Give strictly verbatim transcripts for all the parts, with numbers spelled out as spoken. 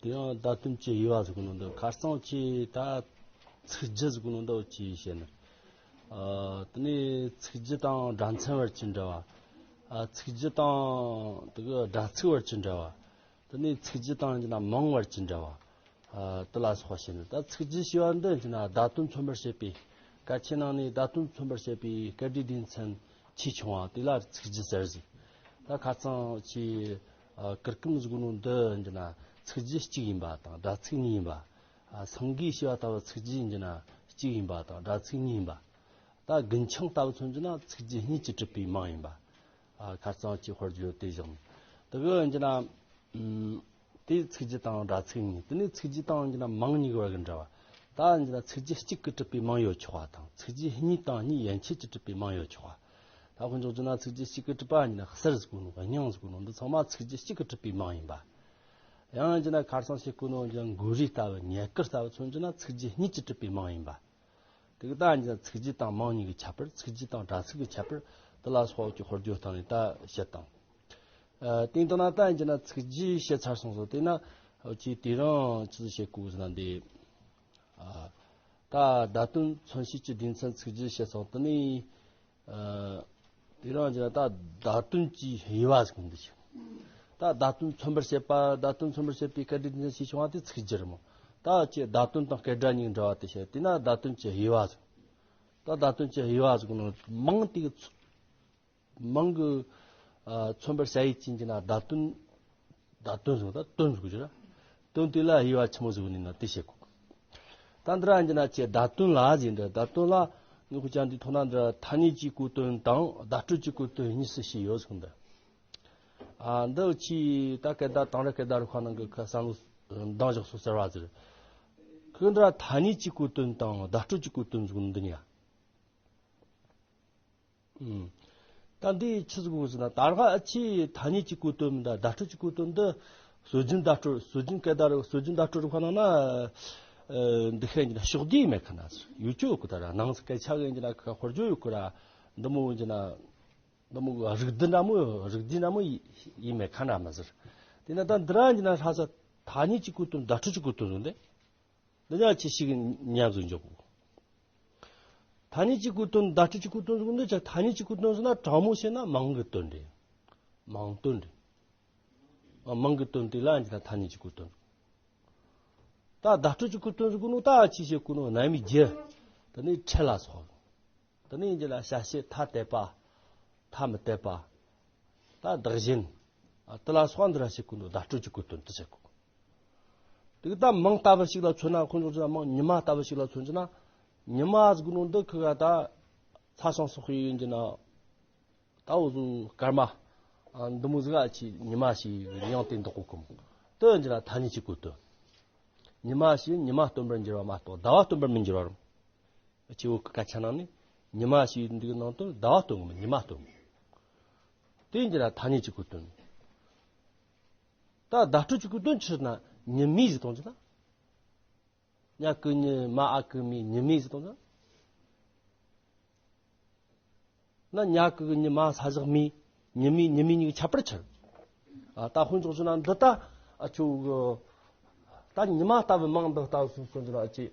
དེ་ཡང་བརྡ་དོན་གྱི་དབྱེ་བ་ཟེར་གོ་ནོ་འདི་ཁ་རྩང་གི་ད་ཚིག་རྒྱུ་ཟེར་གོ་ནོ་འདི་ཅི་བཤད་ནི། ཨ་དེ་ནས་ཚིག་རྒྱུ་དང་སྒྲ་མཚན་བར་གྱི་འབྲེལ་བ། ཨ་ཚིག་རྒྱུ་དང་དེ་གི་སྒྲ་ཚིག་བར་གྱི་འབྲེལ་བ། དེ་ནས་ཚིག་རྒྱུ་དང་ཡིན་ན་མིང་བར་གྱི་འབྲེལ་བ། ཨ་དེ་ལ་སོགས་བཤད་ནི། ད་ཚིག་རྒྱུ་ཞེས་པ་འདི་ཡིན་ན་བརྡ་དོན་མཚོན་པར་བྱེད་པའི་སྐད་ཆའི་ནང་ནས་བརྡ་དོན་མཚོན་པར་བྱེད་པའི་སྐད་སྒྲའི་སྡེ་ཚན་ཆེས་ཆུང་བ་དེ་ལ་ཚིག་རྒྱུ་ཟེར་ཟིག་ད་ཁ་རྩང་གི་ཨ་གུར་གུམ་ཟེར་གོ་ནོ་འདི་ཡིན་ན་ཚིག་རྒྱུ་གཅིག་ཡིན་པ་དང་སྒྲ་ཚིག་གཉིས་ཡིན་པ། ཨ་སེང་གེ་ཞེས་པ་ལྟ་བུ་ཚིག་རྒྱུ་ཡིན་ན་གཅིག་ཡིན་པ་དང་སྒྲ་ཚིག་གཉིས་ཡིན་པ། ད་རྒུན་ཆང་ལྟ་བུ་མཚོན་རྒྱུ་ན་ཚིག་རྒྱུ་གཉིས་ཀྱིས་གྲུབ་པའི་མིང་ཡིན་པ། ཨ་ཁ་རྩང་གི་དཔེར་བརྗོད་དེ་བཞག་ནས། དེ་གི་ཡིན་རྒྱུ་ན། ཨུམ། དེ་ཚིག་རྒྱུ་དང་སྒྲ་ཚིག་གཉིས། དེ་ནས་ཚིག་རྒྱུ་དང་ཡིན་རྒྱུ་ན་མིང་གཉིས་ཀྱི་བར་གྱི་འབྲེལ་བ། ད་ཡིན་རྒྱུ་ན་ཚིག་རྒྱུ་གཅིག་གིས་གྲུབ་པའི་མིང་ཡོད་ཆོག་པ་དང་། ཚིག་རྒྱུ་གཉིས་དང་གཉིས་ཡན་ཆད་ཀྱིས་གྲུབ་པའི་མིང་ཡོད་ཆོག་པ། ད་དཔེ་འཇོག་རྒྱུ་ན་ཚིག་རྒྱུ་གཅིག་གིས་གྲུབ་པ་ཡིན་རྒྱུ་ན་གསེར་ཟེར་གོ་ནོ། སྙིང་ཟེར་གོ་ནོ། འདི་ཚང་མ་ཚིག་རྒྱུ་གཅིག་གིས་གྲུབ་པའི་མིང་ཡིན་པ། ཡང་ཡིན་རྒྱུ་ན་ཁ་རྩང་བྱེད་གོ་ནོ་ཡིན་རྒྱུ་ན་མགོ་རུས་ལྟ་བུ་མྱུ་གུ་ལྟ་བུ་མཚོན་རྒྱུ་ན་ཚིག་རྒྱུ་གཉིས་ཀྱིས་གྲུབ་པའི་མིང་ཡིན་པ། དེ་གི་ད་ཡིན་རྒྱུ་ན་ཚིག་རྒྱུ་དང་མིང་གཉིས་ཀྱི་ཁྱད་པར། ཚིག་རྒྱུ་དང་སྒྲ་ཚིག་གི་ཁྱད་པར། དེ་ལ་སོགས་ཀྱི་དཔེར་བརྗོད་བཏང་ནས་ད་བཤད་དང་། ཨ་དེ་ཡིན་དུས་ན་ད་ཡིན་རྒྱུ་ན་ཚིག་རྒྱུ་བཤད་ཚར་སོང་ཟིག་དེ་ན་ཅི་དེ་རིང་ཅི་ཟིག་བཤད་དགོས་ཟེར་ན་འདི། ཨ་ད་བརྡ་དོན་མཚོན་བྱེད་ཀྱི་སྡེ་ཚན་ཚིག་རྒྱུ་བཤད་སོང་། དེ་ནས། ཨ་དེ་རིང་ཡིན་རྒྱུ་ན་ད་བརྡ་དོན་གྱི་དབྱེ་བ་ཟེར་གོ་ནོ་འདི་བཤད། ད་བརྡ་དོན་མཚོན་པར་བྱེད་པ། བརྡ་དོན་མཚོན་པར་བྱེད་པའི་སྐད་སྒྲའི་སྡེ་ཚན་ཆེས་ཆུང་བ་དེ་ཚིག་རྒྱུ་རེད་མོ། ད་ཅི་བརྡ་དོན་དང་སྐད་སྒྲ་གཉིས་འབྲེལ་བ་དེ་བཤད། དེ་ན་བརྡ་དོན་གྱི་དབྱེ་བ་ཟེར། ད་བརྡ་དོན་གྱི་དབྱེ་བ་ཟེར་གོ་ནོ་མིང་དེ་གི་མིང་གི་ཨ་མཚོན་པར་བྱ་ཡུལ་ཅན་གྱི་ན་བརྡ་དོན། བརྡ་དོན་ཟེར་ད་དོན་ཟེར་གོ་རྒྱུ་ར། དོན་དེ་ལ་དབྱེ་བ་ཆི་མོ་ཟིག་ཡོད་ནི་ན་དེ་བཤད་དགོས། ད་འདི་ར་ཡིན་རྒྱུ་ན་ཅི་བརྡ་དོན་ལ་ཟེར་འདི། བརྡ་དོན་ལ་ངས་ཁོ་ཅང་འདི་ཐོག་ན་འདི་ར་ཐ་སྙད་ཀྱི་གོ་དོན་དང་བརྡ་སྤྲོད་ཀྱི་གོ་དོན་གཉིས་སུ་ཕྱེ་ཡོད་ཟེར་གོ་འདི། ཨ་འདི་ཆི་ད་སྐད་བརྡ་དང་ར་སྐད་བརྡ་རུ་ཁ་ནང་གི་ཁ་བསམ་བློ་འདང་བཞག་སོ་གསར་བ་ཟེར། ཁོ་འདི་ར་ཐ་སྙད་ཀྱི་གོ་དོན་དང་བརྡ་སྤྲོད་ཀྱི་གོ་དོན་ཟེར་གོ་འདི་གཉིས། ཨུམ། ད་འདི་ཆི་ཟིག་གོ་ཟེར་ན། ད་ར་ཨ་ཆི་ཐ་སྙད་ཀྱི་གོ་དོན་མིན་ད་བརྡ་སྤྲོད་ཀྱི་གོ་དོན་འདི་སྲོལ་རྒྱུན་བརྡ་སྤྲོད། སྲོལ་རྒྱུན་སྐད་བརྡ་རུ། སྲོལ་རྒྱུན་བརྡ་སྤྲོད་རུ་ཁ་ནང་ན། ཨ་འདི་ཤེས་ཀྱི་ན་ཕྱོགས་བསྡུས་མེད་ཁ་ན་ཟེར་ཡོད་ཀྱོ་གི། ད་ར་ནང་སྐད་ཆ་གི་ཡིན་གྱི་ན་ཁ་དཔེར་བརྗོད་ཡོད་ཀྱི་ར། འདི་མོ་ཡིན་གྱི་ན་འདི་མོ་རིགས་བསྡུས་འདྲ་མོ། རིགས་བསྡུས་འདྲ་མོ་ཡིན་མེད་ཁ་ན་མ་ཟེར། དེ་ན་ད་འདི་ར་ཡིན་གྱི་ན་ཧྲ་ས་ཐ་སྙད་ཀྱི་གོ་དོན་བརྡ་སྤྲོད་ཀྱི་གོ་དོན་ཟེར་འདི། འདི་ཡང་ཆི་ཞིག་ཉམས་སུ་འཇོག་གོ། ཐ་སྙད་ཀྱི་གོ་དོན་བརྡ་སྤྲོད་ཀྱི་གོ་དོན་ཟེར་གོ་འདི་ཆ། ཐ་སྙད་ཀྱི་གོ་དོན་ཟེར་ན་དྲང་མོ་བཤད་ན་མིང་གི་དོན་རེད། མིང་དོན་རེད། ཨ་མིང་གི་དོན་དེ་ལ་ཡིན་གྱི་ན་ཐ་སྙད་ཀྱི་གོ་དོན། ད་བརྡ་སྤྲོད་ཀྱི་གོ་དོན་ཟེར་གོ་ནོ་ད་ཆི་བཤད་གོ་ནོ། རྣམ་དབྱེ་བརྒྱད། དེ་ནས་ཕྲད་ལ་སོགས། དེ་ནས་ཡིན་གྱི་ན་བྱ་བྱེད་ཐ་དད་པ། ཐ་མི་དད་པ། ད་བདག་གཞན། ཨ་དེ་ལ་སོགས་འདི་ར་བཤད་གོ་ནོ་བརྡ་སྤྲོད་ཀྱི་གོ་དོན་དེ་བཤད་གོ། དེ་གི་ད་མིང་ལྟ་བུ་ཞིག་ལ་མཚོན་ན། ཁོ་ཚོ་ཚོ་མིང་ཉི་མ་ལྟ་བུ་ཞིག་ལ་མཚོན་གྱི་ན། ཉི་མ་ཟེར་གོ་ནོ་འདི་ཁི་ག་ད་ཚ་ཞང་སོགས་ཡིན་གྱི་ན། ད་འུ་ཚོ་སྐར་མ་ཨ་འདི་མོ་ཟིག་ཨ་ཆི་ཉི་མ་ཞེས་མིང་དེ་འདོགས་གོ་གི་མོ། དེ་ཡིན་གྱི་ན་ཐ་སྙད་ཀྱི་གོ་དོན། ཉི་མ་ཞེས་ཉི་མ་སྟོན་པར་འགྱུར་བ་མ་གཏོགས་ཟླ་བ་སྟོན་པར་མི་འགྱུར་བ་རུང་། སྐྱེ་བོ་གི་སྐད་ཆ་ནང་ནས་ཉི་མ་ཞེས་འདི་གི་ནང་དོན་ཟླ་བ་སྟོན་གི་མིན། ཉི་མ་སྟོན་གི། དེ་ཡིན་གྱི་ན་ཐ་སྙད་ཀྱི་གོ་དོན། ད་བརྡ་སྤྲོད་ཀྱི་གོ་དོན་ཆི་ཟེར་ན་ཉི་མའི་ཟེར་གཏོང་གྱི་ན། ཉ་གི་ཉི་མ་ཨ་གི་མའི་ཉི་མའི་ཟེར་གཏོང་གྱི་ན། ན་ཉ་གི་ཉི་མ་ས་བཞག་མའི། ཉི་མའི་ཉི་མའི་གཉིས་ཀྱི་ཁྱད་པར་ཆི་རེད། ཨ་ད་དཔེ་འཇོག་ཆི་ན་འདི་ད་ཨ་ཆོ་གི་ད་ཉི་མ་ལྟ་བུ་མིང་འདི་ལྟ་བུ་སོང་སོང་གྱི་ན་ཨ་ཅེ།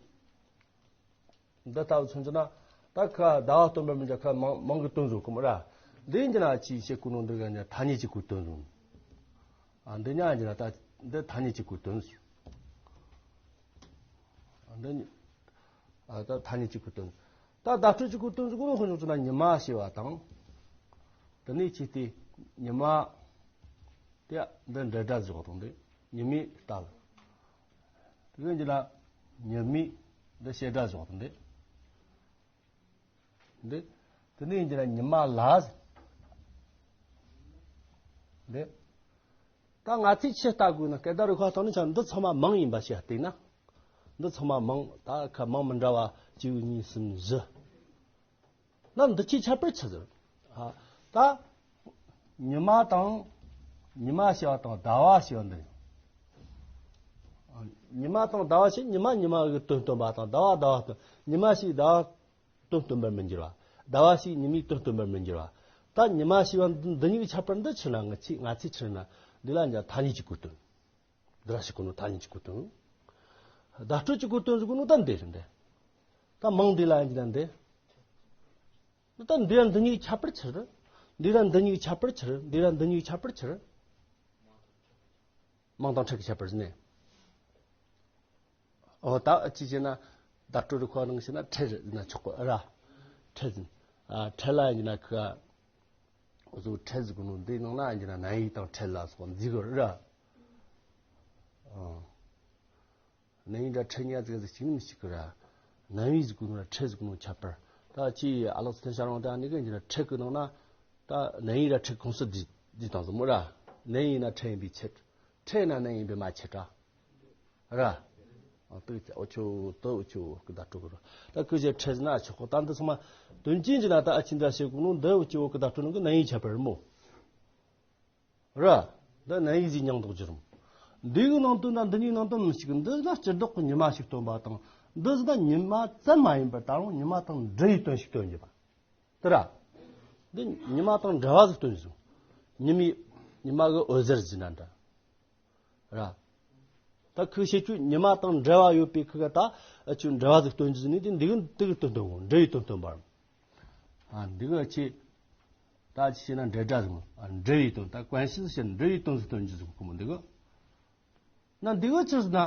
འདི་ལྟ་བུ་མཚོན་རྒྱུ་ན། ད་ཁ་ཟླ་བ་སྟོན་པར་མི་འགྱུར། ཁ་མིང་མིང་གི་དོན་བཟོ་གི་མོ་ར། འདི་ཡིན་གྱི་ན་ཅི་བཤད་གོ་ནོ་འདི་ག་ནི་ཐ་སྙད་ཀྱི་གོ་དོན་བཟོ། ཨ་འདི་ཉག་ཡིན་གྱི་ན་ད་འདི་ཐ་སྙད་ཀྱི་གོ་དོན་ཟེར། ཨ་འདི་ནི་ཨ་ད་ཐ་སྙད་ཀྱི་གོ་དོན། ད་བརྡ་སྤྲོད་ཀྱི་གོ་དོན་ཟེར་གོ་ནོ་ཁོ་ཚོ་ན་ཉི་མ་ཞེས་པ་དང་། དེ་ནས་ཅི་སྟེ་ཉི་མ། དེ་འདི་འབྲེལ་སྒྲ་བཞག་དང་འདི་ཉི་མའི་ལྟ་བུ། དེ་གི་འདི་ལ་ཉི་མའི་འདི་བྱེད་སྒྲ་བཞག་དང་འདི། འདི། དེ་ནས་འདི་ལ་ཉི་མ་ལ། འདི། ད་ང་ཚོས་ཆི་ལྟ་དགོས་ན་སྐད་བརྡ་རུ་ཁ་ཐོག་ནས་ཆ་འདི་ཚང་མ་མིང་ཡིན་པ་ཞིག་བལྟས་ན། འདི་ཚང་མ་མིང་ད་ཁ་མིང་མི་འདྲ་བ་གཅིག་གཉིས་གསུམ་བཞི། ན་འདི་ཆོའི་ཁྱད་པར་ཆི་ཟེར། ཨ། ད། ཉི་མ་དང་། ཉི་མ་ཞེས་པ་དང་ཟླ་བ་ཞེས་པ་འདི། ཉི་མ་དང་ཟླ་བ་ཞེས་ཉི་མ་ཉི་མ་གི་དོན་སྟོན་པ་དང་ཟླ་བ་ཟླ་བ་སྟོན། ཉི་མ་ཞེས་ཟླ་བ་དོན་སྟོན་པར་མི་འགྱུར་བ། ཟླ་བ་ཞེས་ཉི་མའི་དོན་སྟོན་པར་མི་འགྱུར་བ། ད་ཉི་མ་ཞེས་པ་འདི་འདི་གཉིས་ཀྱི་ཁྱད་པར་འདི་ཆི་ན་ང་ཚོས་ང་ཚོས་ཆི་ན་འདི་ལ་ཉ་ཐ་སྙད་ཀྱི་གོ་དོན། ར་ཞིག་གོ་ནོ་ཐ་སྙད་ཀྱི་གོ་དོན། བརྡ་སྤྲོད་ཀྱི་གོ་དོན་ཟིག་གོ་ནོ་ད་འདི་རེད་འདི། ད་མིང་འདི་ལ་ཡིན་གྱི་ན་འདི། ད་འདི་ར་འདི་གཉིས་ཁྱད་པར་ཆི་རེད། འདི་ར་འདི་གཉིས་ཁྱད་པར་ཆི་རེད། འདི་ར་འདི་གཉིས་ཁྱད་པར་ཆི་རེད། མིང་དང་ཕྲད་ཀྱི་ཁྱད་པར་ཟིན་ནས། ཨོ་ད་ཅི་བྱས་ན། བརྡ་སྤྲོད་རིག་པ་ནང་བྱས་ན་ཕྲད་ཟིན་ན་ཆོག་གི་ར། ཕྲད་ཟིན། ཨ་ཕྲད་ལ་ཡིན་གྱི་ན་ཁི། འུ་ཚོ་ཕྲད་ཟེར་གོ་ནོ་འདི་ནང་ན་ཡིན་གྱི་ན་ནན་ཡིག་དང་ཕྲད་ལ་སོགས་འཛིག་གི་ར། ཨང་། ནན་ཡིག་འདྲ་ཕྲད་གཉིས་ཟིག་ཟིག་གཅིག་ནི་མི་གཅིག་གི་ར། ནན་ཡིག་ཟེར་གོ་ནོ་ར་ཕྲད་ཟེར་གོ་ནོ་ཁྱད་པར། ད་ཅི་ཨ་ལགས་ཚེ་བརྟན་ཤར་རོང་ད་ནི་གི་ཡིན་གྱི་ན་ཕྲད་གི་ནང་ན། ད་ནན་ཡིག་ར་ཕྲད་ཁོངས་སུ་འདི་འདི་དང་ཟེར་མོ་ར། ནན་ཡིག་ན་ཕྲད་ཡིན་པའི་ཕྱིར། ཕྲད་ན་ནན་ཡིན་པའི་མ་ཕྱིར་ར། ར། ཨ་དུ་ཨོ་ཆོ་དུ་ཨོ་ཆོ་གི་བརྡ་སྤྲོད་གི་ར། ད་ཁི་ཞེས་ཕྲད་ན་ཆོག་གོ། ད་འདི་ཚང་མ་དོན་ཅན་གྱི་ན་ད་ཨ་ཆི་འདྲ་བྱེད་གོ་ནོ་འདི་ཨོ་ཆོ་གི་བརྡ་སྤྲོད་ནང་གི་ནན་ཡིག་ཁྱད་པར་རེད་མོ། ར། འདི་ནན་ཡིག་ཟིག་མྱང་འདོགས་རྒྱུ་རུང་། འདི་གི་ནང་དོན་དང་འདི་གཉིས་ནང་དོན་མི་གཅིག་འདི་ན་སྤྱིར་བདག་གི་ཉི་མ་ཞིག་སྟོན་པ་དང་། འདི་ཟིག་ན་ཉི་མ་ཙམ་མ་ཡིན་པར་ད་རུང་ཉི་མ་དང་འབྲེལ་བའི་དོན་ཞིག་སྟོན་རྒྱུ་པ། དེ་ར། འདི་ཉི་མ་དང་འབྲེལ་བ་ཟིག་སྟོན་རྒྱུ་སོང་། ཉི་མའི་ཉི་མ་གི་འོད་ཟེར་ཟིན་ན་འདྲ། ར། ད་ཁི་བྱེད་ཆུ་ཉི་མ་དང་འབྲེལ་བ་ཡོད་པའི་ཁི་ག་ད་ཨ་ཆུ་འབྲེལ་བ་ཟིག་སྟོན་རྒྱུ་ཟིན་ནི་དེ་འདི་གི་དེ་གི་དོན་སྟོན་གོ། འབྲེལ་བའི་དོན་སྟོན་པར། ཨ་འདི་གི་ཨ་ཆི། ད་ཅི་བྱས་ན་འབྲེལ་སྒྲ་ཟིག་མོ། ཨ་འབྲེལ་བའི་དོན། ད་གོན་ཤི་ཟིག་བྱས་ན་འབྲེལ་བའི་དོན་ཟིག་སྟོན་རྒྱུ་ཟིག་གོ་མོ་འདི་གི། ན་འདི་གི་ཆི་ཟེར་ན།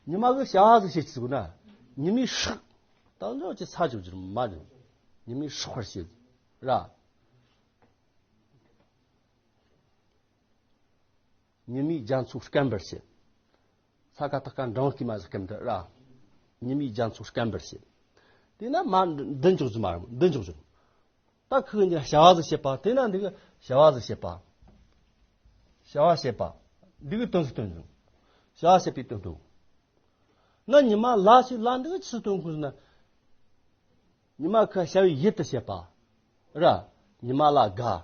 ཉི་མ་གི་བྱ་བ་ཟིག་བྱེད་ཆི་ཟིག་ན། ཉི་མའི་སྲེག་ད་འཇོག་ཅི་ས་ཅོག་ཅི་མ་ཉི་མའི་སྲེག་པར་བྱེད། ར། ཉི་མའི་རྒྱ་མཚོ་སྐམ་པར་བྱེད། ས་ཁ་ཐག་ཁ་འགྲང་སྐྱེས་མ་ཟིག་སྐམ་དུ་ར། ཉི་མའི་རྒྱ་མཚོ་སྐམ་པར་བྱེད། དེས་ན་མ་འདི་འཇོག་རྒྱུ་མ་རེད། འདི་འཇོག་རྒྱུ། ད་ཁོས་འདི་བྱ་བ་ཟིག་བྱེད་པ། དེས་ན་འདི་གི་བྱ་བ་ཟིག་བྱེད་པ། བྱ་བ་བྱེད་པ། འདི་གི་དོན་ཟིག་སྟོན་རྒྱུ། བྱ་བ་བྱེད་པའི་དོན་སྟོན། ན་ཉི་མ་ལ་ཞིག་ལ་འདི་གི་ཆི་སྟོན་དགོས་ན། ཉི་མ་ཁ་བྱ་བའི་ཡུལ་དུ་བྱེད་པ། ར། ཉི་མ་ལ་དགའ།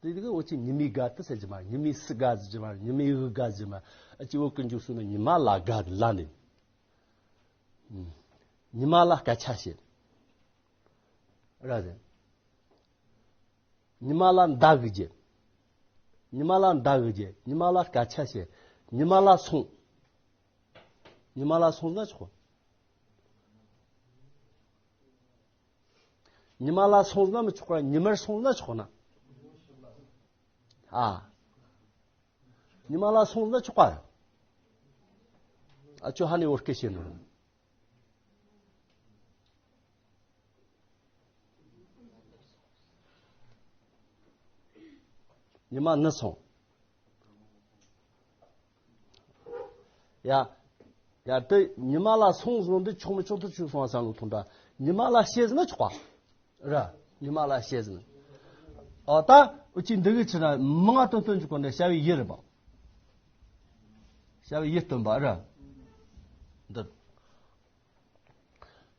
དེ་དེ་གི་འོ་ཅི་ཉི་མའི་དགའ་དེ་ཟེར་གྱི་མ། ཉི་མའི་སུ་དགའ་ཟེར་གྱི་མ། ཉི་མའི་འུ་དགའ་ཟེར་གྱི་མ། ཨ་ཅི་འོ་ཀུན་འཇུག་སུ་ནི་ཉི་མ་ལ་དགའ་དེ་ལ་ནི། ཉི་མ་ལ་སྐད་ཆ་བཤད། ར་ཟེར། ཉི་མ་ལ་མདའ་གི་རྒྱུ། ཉི་མ་ལ་མདའ་གི་རྒྱུ། ཉི་མ་ལ་སྐད་ཆ་བཤད། ཉི་མ་ལ་སོང་། ཉི་མ་ལ་སོང་ན་ཆོག་ཉི་མ་ལ་སོང་ན་མི་ཆོག་པ། ཉི་མར་སོང་ན་ཆོག་ན། ཨ། ཉི་མ་ལ་སོང་ན་ཆོག་པ། ཨ་ཅོ་ཧ་ནི་བོར་སྐད་བཤད་ནོ། ཉི་མ་ནི་སོང་། ཡ། ཡ་དེ་ཉི་མ་ལ་སོང་ཟོ་འདི་ཆོག་མི་ཆོག་ཏུ་ཆུག་སོང་བ་བསམ་བློ་ཐོངས་ད། ཉི་མ་ལ་བཤད་ཟིན་ན་ཆོག་པ། ར། ཉི་མ་ལ་བཤད་ཟིན། ཨ་ད་འུ་ཅི་འདི་གི་ཆི་ན་མང་ང་སྟོན་སྟོན་ཆོག་གོ་འདི་བྱ་བའི་ཡུལ་རེད་པ། བྱ་བའི་ཡུལ་སྟོན་པ་ར། འདི།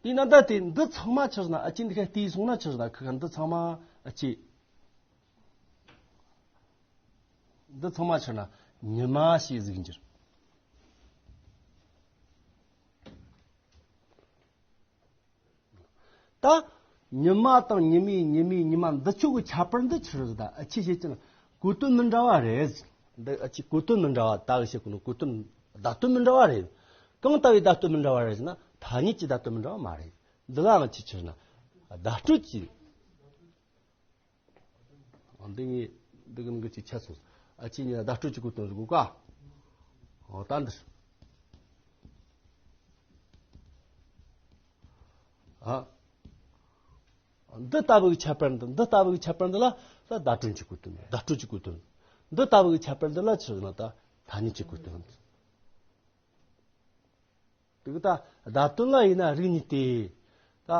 དེས་ན་ད་དེ་འདི་ཚང་མ་ཆི་ཟེར་ན་ཨ་ཅི་འདི་ཁ་བལྟས་སོང་ན་ཆི་ཟེར་ན་ཁི་ཁ་འདི་ཚང་མ་ཨ་ཅི། འདི་ཚང་མ་ཆི་ན་ཉི་མ་ཞེས་གཟིགས་འགྱུར། ད་ཉི་མ་དང་ཉི་མའི་ཉི་མའི་ཉི་མ་འདི་ཆོ་གི་ཁྱད་པར་འདི་ཆི་རེད། ད་ཨ་ཅི་བྱེད་ཀྱི་ན་གོ་དོན་མི་འདྲ་བ་རེད། འདི་ཨ་ཅི་གོ་དོན་མི་འདྲ་བ་ད་གི་བྱེད་གོ་ནོ་གོ་དོན་བརྡ་དོན་མི་འདྲ་བ་རེད། གང་ལྟ་བུའི་བརྡ་དོན་མི་འདྲ་བ་རེད་ཟེར་ན་ཐ་སྙད་ཀྱི་བརྡ་དོན་མི་འདྲ་བ་མ་རེད། འདི་ལའང་ཅི་ཆི་ན་བརྡ་སྤྲོད་ཀྱི། འདི་ངས་འདི་གི་ནང་གི་ཅིག་ཆ་སོང་། ཨ་ཅི་ཉིད་ལ་བརྡ་སྤྲོད་ཀྱི་གོ་དོན་ཟེར་གོ་ཀ། འོ་ད་འདི། ཨ། འདི་ལྟ་བུ་གི་ཁྱད་པར་འདི། འདི་ལྟ་བུ་གི་ཁྱད་པར་འདི་ལ་ད་བརྡ་སྤྲོད་ཀྱི་གོ་དོན། བརྡ་སྤྲོད་ཀྱི་གོ་དོན། འདི་ལྟ་བུ་གི་ཁྱད་པར་འདི་ལ་ཆི་ཟེར་ན་ད་ཐ་སྙད་ཀྱི་གོ་དོན། དེ་གི་ད་བརྡ་དོན་ལ་ཡིན་ན་རིགས་གཉིས་ཏེ། ད་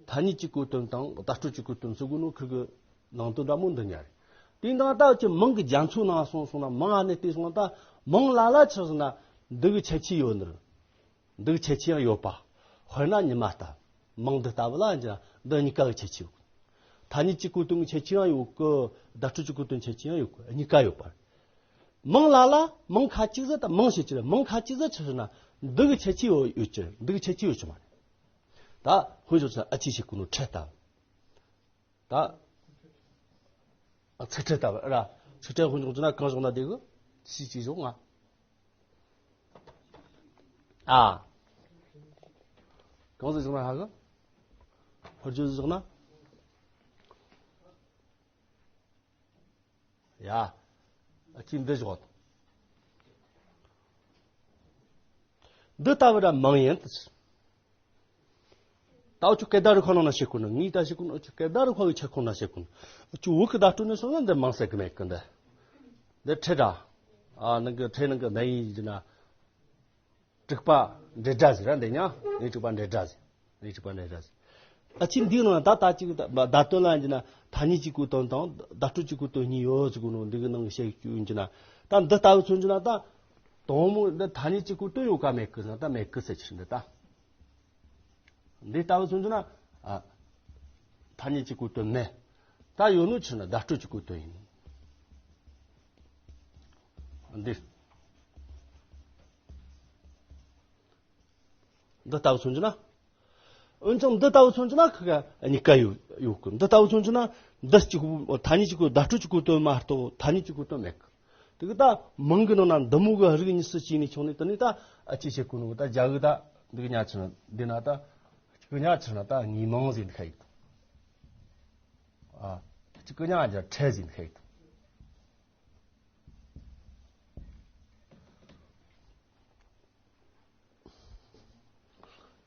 ཐ་སྙད་ཀྱི་གོ་དོན་དང་བརྡ་སྤྲོད་ཀྱི་གོ་དོན་ཟེར་གོ་ནོ་ཁིར་གི་ནང་དོན་འདྲ་མོ་འདི་ཉར། དེ་འདང་ད་ཅི་མིང་གི་རྒྱ་མཚོ་ནང་སོང་སོང་ན་མིང་ཨ་ནི་བལྟས་སོང་ན་ད་མིང་ལ་ལ་ཆི་ཟེར་ན་འདི་གི་ཁྱད་ཆོས་ཡོད་ནི། འདི་གི་ཁྱད་ཆོས་ཡང་ཡོད་པ། དཔེར་ན་ཉི་མ་ལྟ། མིང་འདི་ལྟ་བུ་ལ་ཡིན་ན་འདི་གཉིས་ཀ་གི་ཁྱད་ཆོས་ཡོད། ཐ་སྙད་ཀྱི་གོ་དོན་གྱི་ཁྱད་ཆོས་ཡང་ཡོད་གི། བརྡ་སྤྲོད་ཀྱི་གོ་དོན་ཁྱད་ཆོས་ཡང་ཡོད་གི། གཉིས་ཀ་ཡོད་པ། མིང་ལ་ལ་མིང་ཁ་ཅིག་ཟིག་དང་མིང་ཞེས་བྱ་ར། མིང་ཁ་ཅིག་ཟིག་ཆི་ཟེར་ན་འདི་གི་ཁྱད་ཆོས་ཡོད་ཡོད་ཀྱི་རེད། འདི་གི་ཁྱད་ཆོས་ཡོད་ཀྱི་མ་རེད། ད་དཔེ་བཞག་ཚེ་ཨ་ཅེ་ཞིག་གོ་ནོ་ཕྲད་ལྟ། ད་ཚིག་ཕྲད་ལྟ་བུ་ར། ཚིག་ཕྲད་དཔེར་འཇོག་བྱས་ན་གང་བཞག་ན་བདེ་གི། ཤི་ཅིག་བཞག་ང་། ཨ། གང་ཟིག་བཞག་ན་ཧ་གི། ཧུར་བརྗོད་བཞག་ན། ཡ། ཨ་ཅི་འདི་བཞག་འདི་ལྟ་བུ་ར་མང་ཡིན་ཏེ། ད་འུ་ཆོ་སྐད་བརྡ་རིག་པ་ནང་ན་བཤད་གོ་ནི། ངས་ད་བཤད་གོ་ནི། འུ་ཆོ་སྐད་བརྡ་རིག་པ་གི་ཁྱད་ཁོངས་ན་བཤད་གོ་ནི། འུ་ཆོ་བོད་ཀྱི་བརྡ་སྤྲོད་ནས་སོང་ན་འདི་མང་ཟེར་གི་མེད་གི་འདི། འདི་ཕྲད་ར། ཨ་ནང་གི་ཕྲད་ནང་གི་ནད་ཡིན་གྱི་ན། དྲུག་པ་འབྲེལ་སྒྲ་ཟེར་ར་འདི་ཉ། ནད་དྲུག་པ་འབྲེལ་སྒྲ་ཟེར། ནད་དྲུག་པ་འབྲེལ་སྒྲ་ཟེར། ཨ་ཅི་འདིའི་ནང་ད་ལྟ་ཅིག་བརྡ་དོན་ལ་ཡིན་གྱི་ན་ཐ་སྙད་ཀྱི་གོ་དོན་དང་བརྡ་སྤྲོད་ཀྱི་གོ་དོན་གཉིས་ཡོད་ཟེར་གོ་ནོ། འདི་གི་ནང་གི་བཤད་རྒྱུ་ཡིན་གྱི་ན། ད་འདི་ལྟ་བུ་མཚོན་གྱི་ན་ད། དང་མོ་འདི་ཐ་སྙད་ཀྱི་གོ་དོན་ཡོད་ག་མེད་གི་ཟེར་ན་ད་མེད་གི་ཟེར་གྱི་རེད་འདི་ད། འདི་ལྟ་བུ་མཚོན་གྱི་ན། ཨ། ཐ་སྙད་ཀྱི་གོ་དོན་མེད། ད་ཡོད་ནོ་ཆི་ན་བརྡ་སྤྲོད་ཀྱི་གོ་དོན་ཡིན། འདི། འདི་ལྟ་བུ་མཚོན་གྱི་ན། འོན་ཀྱང་འདི་ལྟ་བུ་མཚོན་གྱི་ན་ཁི་ག་གཉིས་ཀ་ཡོད་ཡོད་གི། འདི་ལྟ་བུ་མཚོན་གྱི་ན་འདི་གཅིག་པུ་ཐ་སྙད་གཅིག་པུ་བརྡ་སྤྲོད་ཀྱི་གོ་དོན་མ་གཏོགས་ཐ་སྙད་ཀྱི་གོ་དོན་མེད་གི། དེ་གི་ད་མིང་གི་ནང་ན་འདི་མོ་གི་རིགས་གཉིས་སུ་སྐྱེས་ནས་བྱུང་ནས་དེ་ནས་ད་ཨ་ཅི་བྱེད་གོ་ནོ་ད་རྒྱ་གི་ད་འདི་གི་ཉ་ཆི་ན་འདི་ན་ད་གཅིག་གི་ཉ་ཆི་ན་ད་དངོས་མིང་ཟེར་འདི་ཁ་ཡིག་ད། ཨ་གཅིག་གི་ཉ་རྒྱ་ཕྲད་ཟེར་འདི་ཁ་ཡིག་ད།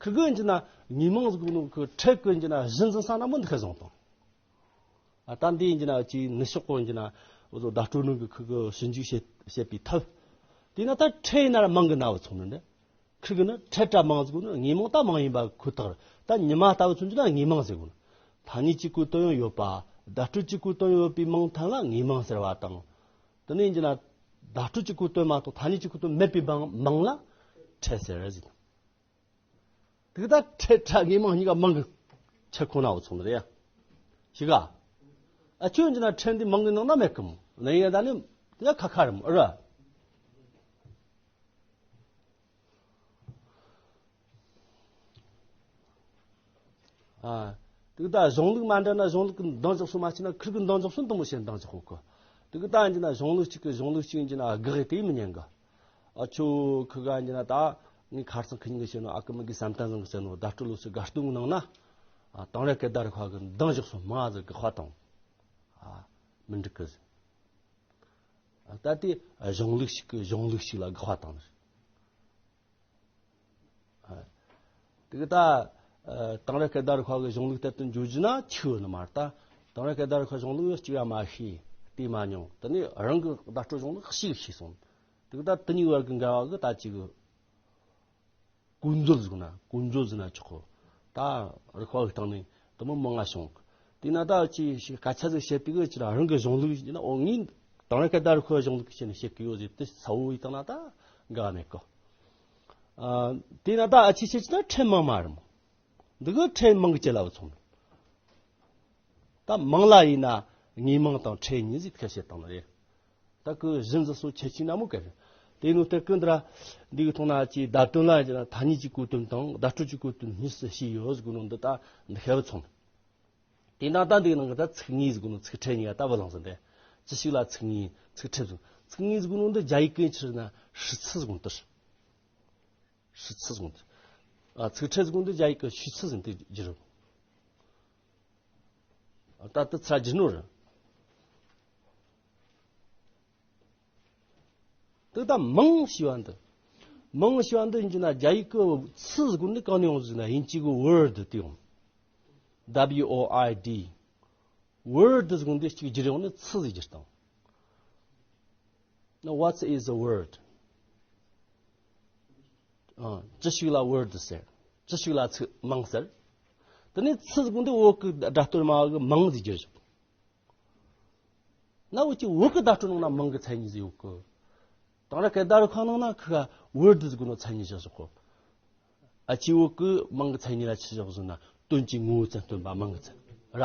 ཁི་གི་ཡིན་གྱི་ན་དངོས་མིང་ཟེར་གོ་ནོ་གི་ཕྲད་གི་ཡིན་གྱི་ན་གཞི་འཛིན་ས་ན་མོ་འདི་ཁ་བཟུང་དང་། ཨ་ད་འདི་ཡིན་གྱི་ན་ཅིག་ནི་ཤོག་གོ་ཡིན་གྱི་ན་འོ་ཟོ་བརྡ་སྤྲོད་ནོ་གི་ཁི་གི་ཞིབ་འཇུག་བྱེད་བྱེད་པའི་ཐབས། དེས་ན་ད་ཕྲད་ཡིན་ན་ར་མིང་གི་ན་བུ་ཚང་ནི་འདི། ཁི་གི་ནི་ཕྲད་ཕྲད་མིང་ཟེར་གོ་ནོ་དངོས་མིང་ད་མིང་ཡིན་པ་ཁོ་ཐག་རེད། ད་ཉི་མ་ལྟ་བུ་ཚང་གྱི་ན་དངོས་མིང་ཟེར་གོ་ནོ། ཐ་སྙད་ཀྱི་གོ་དོན་ཡང་ཡོད་པ། བརྡ་སྤྲོད་ཀྱི་གོ་དོན་ཡོད་པའི་མིང་ཐམས་ལ་དངོས་མིང་ཟེར་བ་དང་། དེ་ནས་ཡིན་གྱི་ན་བརྡ་སྤྲོད་ཀྱི་གོ་དོན་མ་གཏོགས་ཐ་སྙད་ཀྱི་གོ་དོན་མེད་པའི་མིང་མིང་ལ་ཕྲད་ཟེར་ཟེར། དེ་ད་ཕྲད་ཕྲད་དངོས་མིང་གཉིས་ཀ་མིང་གི་ཁྱད་ཁོ་ན་བུ་ཚང་ནི་རེད་ཡ། ཤི་ག་ཨ་ཁྱོད་ཀྱི་ན་ཕྲད་འདི་མིང་གི་ནང་ན་མེད་གི་མོ། ནི་ཡ་ད་ནི་ཡ་ཁ་ཁ་རེད་མོ་ཨ་ར། ཨ། དེ་ད་གཞུང་ལུགས་མ་འདྲ་ན་གཞུང་ལུགས་ཀྱི་འདང་རྒྱག་སྲོལ་མ་བྱས་ན་ཁིར་གི་འདང་རྒྱག་སྲོལ་དང་པོ་བྱས་འདང་རྒྱག་གོ་གི། དེ་གི་ད་ཡིན་གྱི་ན་གཞུང་ལུགས་གཅིག་གི་གཞུང་ལུགས་གཅིག་ཡིན་གྱི་ན་དགག་དེ་མི་ཉན་གི། ཨ་ཆོ་ཁི་ག་ཡིན་གྱི་ན་ད་ངས་ཁ་རྩང་ཁི་ཉིན་གི་བཤད་ནོ་ཨ་ཀི་མི་གི་བསམ་གཏན་བཟང་གི་བཤད་ནོ་བརྡ་སྤྲོད་ལོ་སི་དགའ་སྟོན་གི་ནང་ན། ཨ་དེང་རབས་སྐད་བརྡ་རིག་པ་གི་འདང་རྒྱག་སྲོལ་མང་ཟིག་དགག་པ་དང་། ཨ་མི་འགྲིག་གི་ཟིག་ད་དེ་གཞུང་ལུགས་ཤིག་གི་གཞུང་ལུགས་ཤིག་ལ་དགག་པ་དང་། དེ་གི་ད་དེང་རབས་སྐད་བརྡ་རིག་པ་གི་གཞུང་ལུགས་ལྟར་དུ་འཇོག་རྒྱུ་ན་ཆི་ཡོད་ནི་མ་རེད་ད། དེང་རབས་སྐད་བརྡ་རིག་པ་གཞུང་ལུགས་གཅིག་ཡང་མ་ཤེས། བལྟས་མ་མྱོང་། དེ་ནས་རང་གི་བརྡ་སྤྲོད་གཞུང་ལུགས་ཤེས་ཤེས་སོང་། དེ་གི་ད་དེ་གཉིས་བར་གི་འགལ་བ་གི་ད་ཅིག་གི་གོ་འཛོལ་ཟེར་ན་གོ་འཛོལ་ཟེར་ན་ཆོག་གོ། ད་རིག་པ་གི་སྟེང་ནས་དེ་མོ་མང་ང་བྱུང་། དེས་ན་ད་ཅི་ཞིག་སྐད་ཆ་ཟིག་བཤད་དུས་ཅི་ར་རང་གི་གཞུང་ལུགས་ཡིན་ན་འོ་ངས་དེང་རབས་སྐད་བརྡ་རིག་པ་གཞུང་ལུགས་བཤད་ནས་བཤད་གི་ཡོད་ཟེར་དེ་ཚ་བོ་ཡིན་དང་ན་ད་འགའ་མེད་གི། ཨ་དེས་ན་ད་ཨ་ཅི་བཤད་ཅི་ན་ཕྲད་མང་མ་རེད་མོ། འདི་གི་ཕྲད་མང་གི་ཅི་ལ་བུ་ཚང་ནི། ད་མང་ལ་ཡིན་ན་དངོས་མིང་དང་ཕྲད་གཉིས་ཟིག་ཁ་བཤད་བཏང་ནི་རེད། ད་ཁོ་གཞི་འཛིན་སྲོལ་ཁྱད་ཆོས་ནན་མོ་ག་རེད། དེ་ནོ་ལྟར་ཀུན་ཏུ་ར། འདི་གི་ཐོག་ན་ཅིག་བརྡ་དོན་ལ་ཡིན་ན་ཐ་སྙད་ཀྱི་གོ་དོན་དང་བརྡ་སྤྲོད་ཀྱི་གོ་དོན་གཉིས་སུ་ཕྱེ་ཡོད་ཟེར་གོ་ནོ་འདི་ད་འདི་ཤེས་པ་ཚང་། དེ་ན་ད་འདི་གི་ནང་གི་ད་ཚིག་ངོས་ཟེར་གོ་ནོ་ཚིག་ཕྲད་གཉིས་ཀ་ད་བུ་ལང་ཟིན་ཏེ། ཅི་ཞིག་ལ་ཚིག་ངོས་ཚིག་ཕྲད་ཟེར། ཚིག་ངོས་ཟེར་གོ་ནོ་འདི་རྒྱ་ཡིག་གི་ཕྱིར་ན་ཧྲི་ཚི་ཟེར་གོ་ནོ་ལྟར། ཧྲི་ཚི་ཟེར་གོ་ནོ་ལྟར། ཨ་ཚིག་ཕྲད་ཟེར་གོ་ནོ་འདི་རྒྱ་ཡིག་གི་ཤུ་ཚི་ཟེར་ཏེ་བསྒྱུར། ད་ལྟ་ཚ་རྒྱུ་ནོར། དེ་ད་མིང་ཞེས་པ་འདི། མིང་ཞེས་པ་འདི་ཡིན་གྱི་ན་རྒྱ་ཡིག་གི་ཚི་ཟེར་གོ་ནི་གང་ནས་ཡོང་ཟེར་ན་དབྱིན་ཇི་གི་ཝར་ཌི་དེ་ཡོང་། W O R D། ཝར་ཌི་ཟེར་གོ་འདི་གཅིག་བསྒྱུར་ཡོང་ནི་ཚི་ཟིག་བསྒྱུར་བཏང་། Now what is a word? ཨ། ཅི་ཞིག་ལ་ཝར་ཌི་ཟེར། ཅི་ཞིག་ལ་ཚིག་མིང་ཟེར། དེ་ནས་ཚི་ཟེར་གོ་འདི་བོད་ཀྱི་སྒྲ་སྟོད་མ་གི་མིང་ཟིག་བསྒྱུར་བྱུང་། ན་འུ་ཅི་བོད་ཀྱི་བརྡ་སྤྲོད་ནང་ན་མིང་གི་མཚན་ཉིད་ཟིག་ཡོད་གི། དེང་རབས་སྐད་བརྡ་རིག་པ་ནང་ན་ཁི་ག་ཝར་ཌི་ཟེར་གོ་ནོ་མཚན་ཉིད་བཞག་བཞག་གོ། ཨ་ཅི་བོད་ཀྱི་མིང་གི་མཚན་ཉིད་ལ་ཆི་བཞག་ཟེར་ན་དོན་གྱི་ངོ་བོ་ཙམ་སྟོན་པ་མིང་གི་མཚན་ར།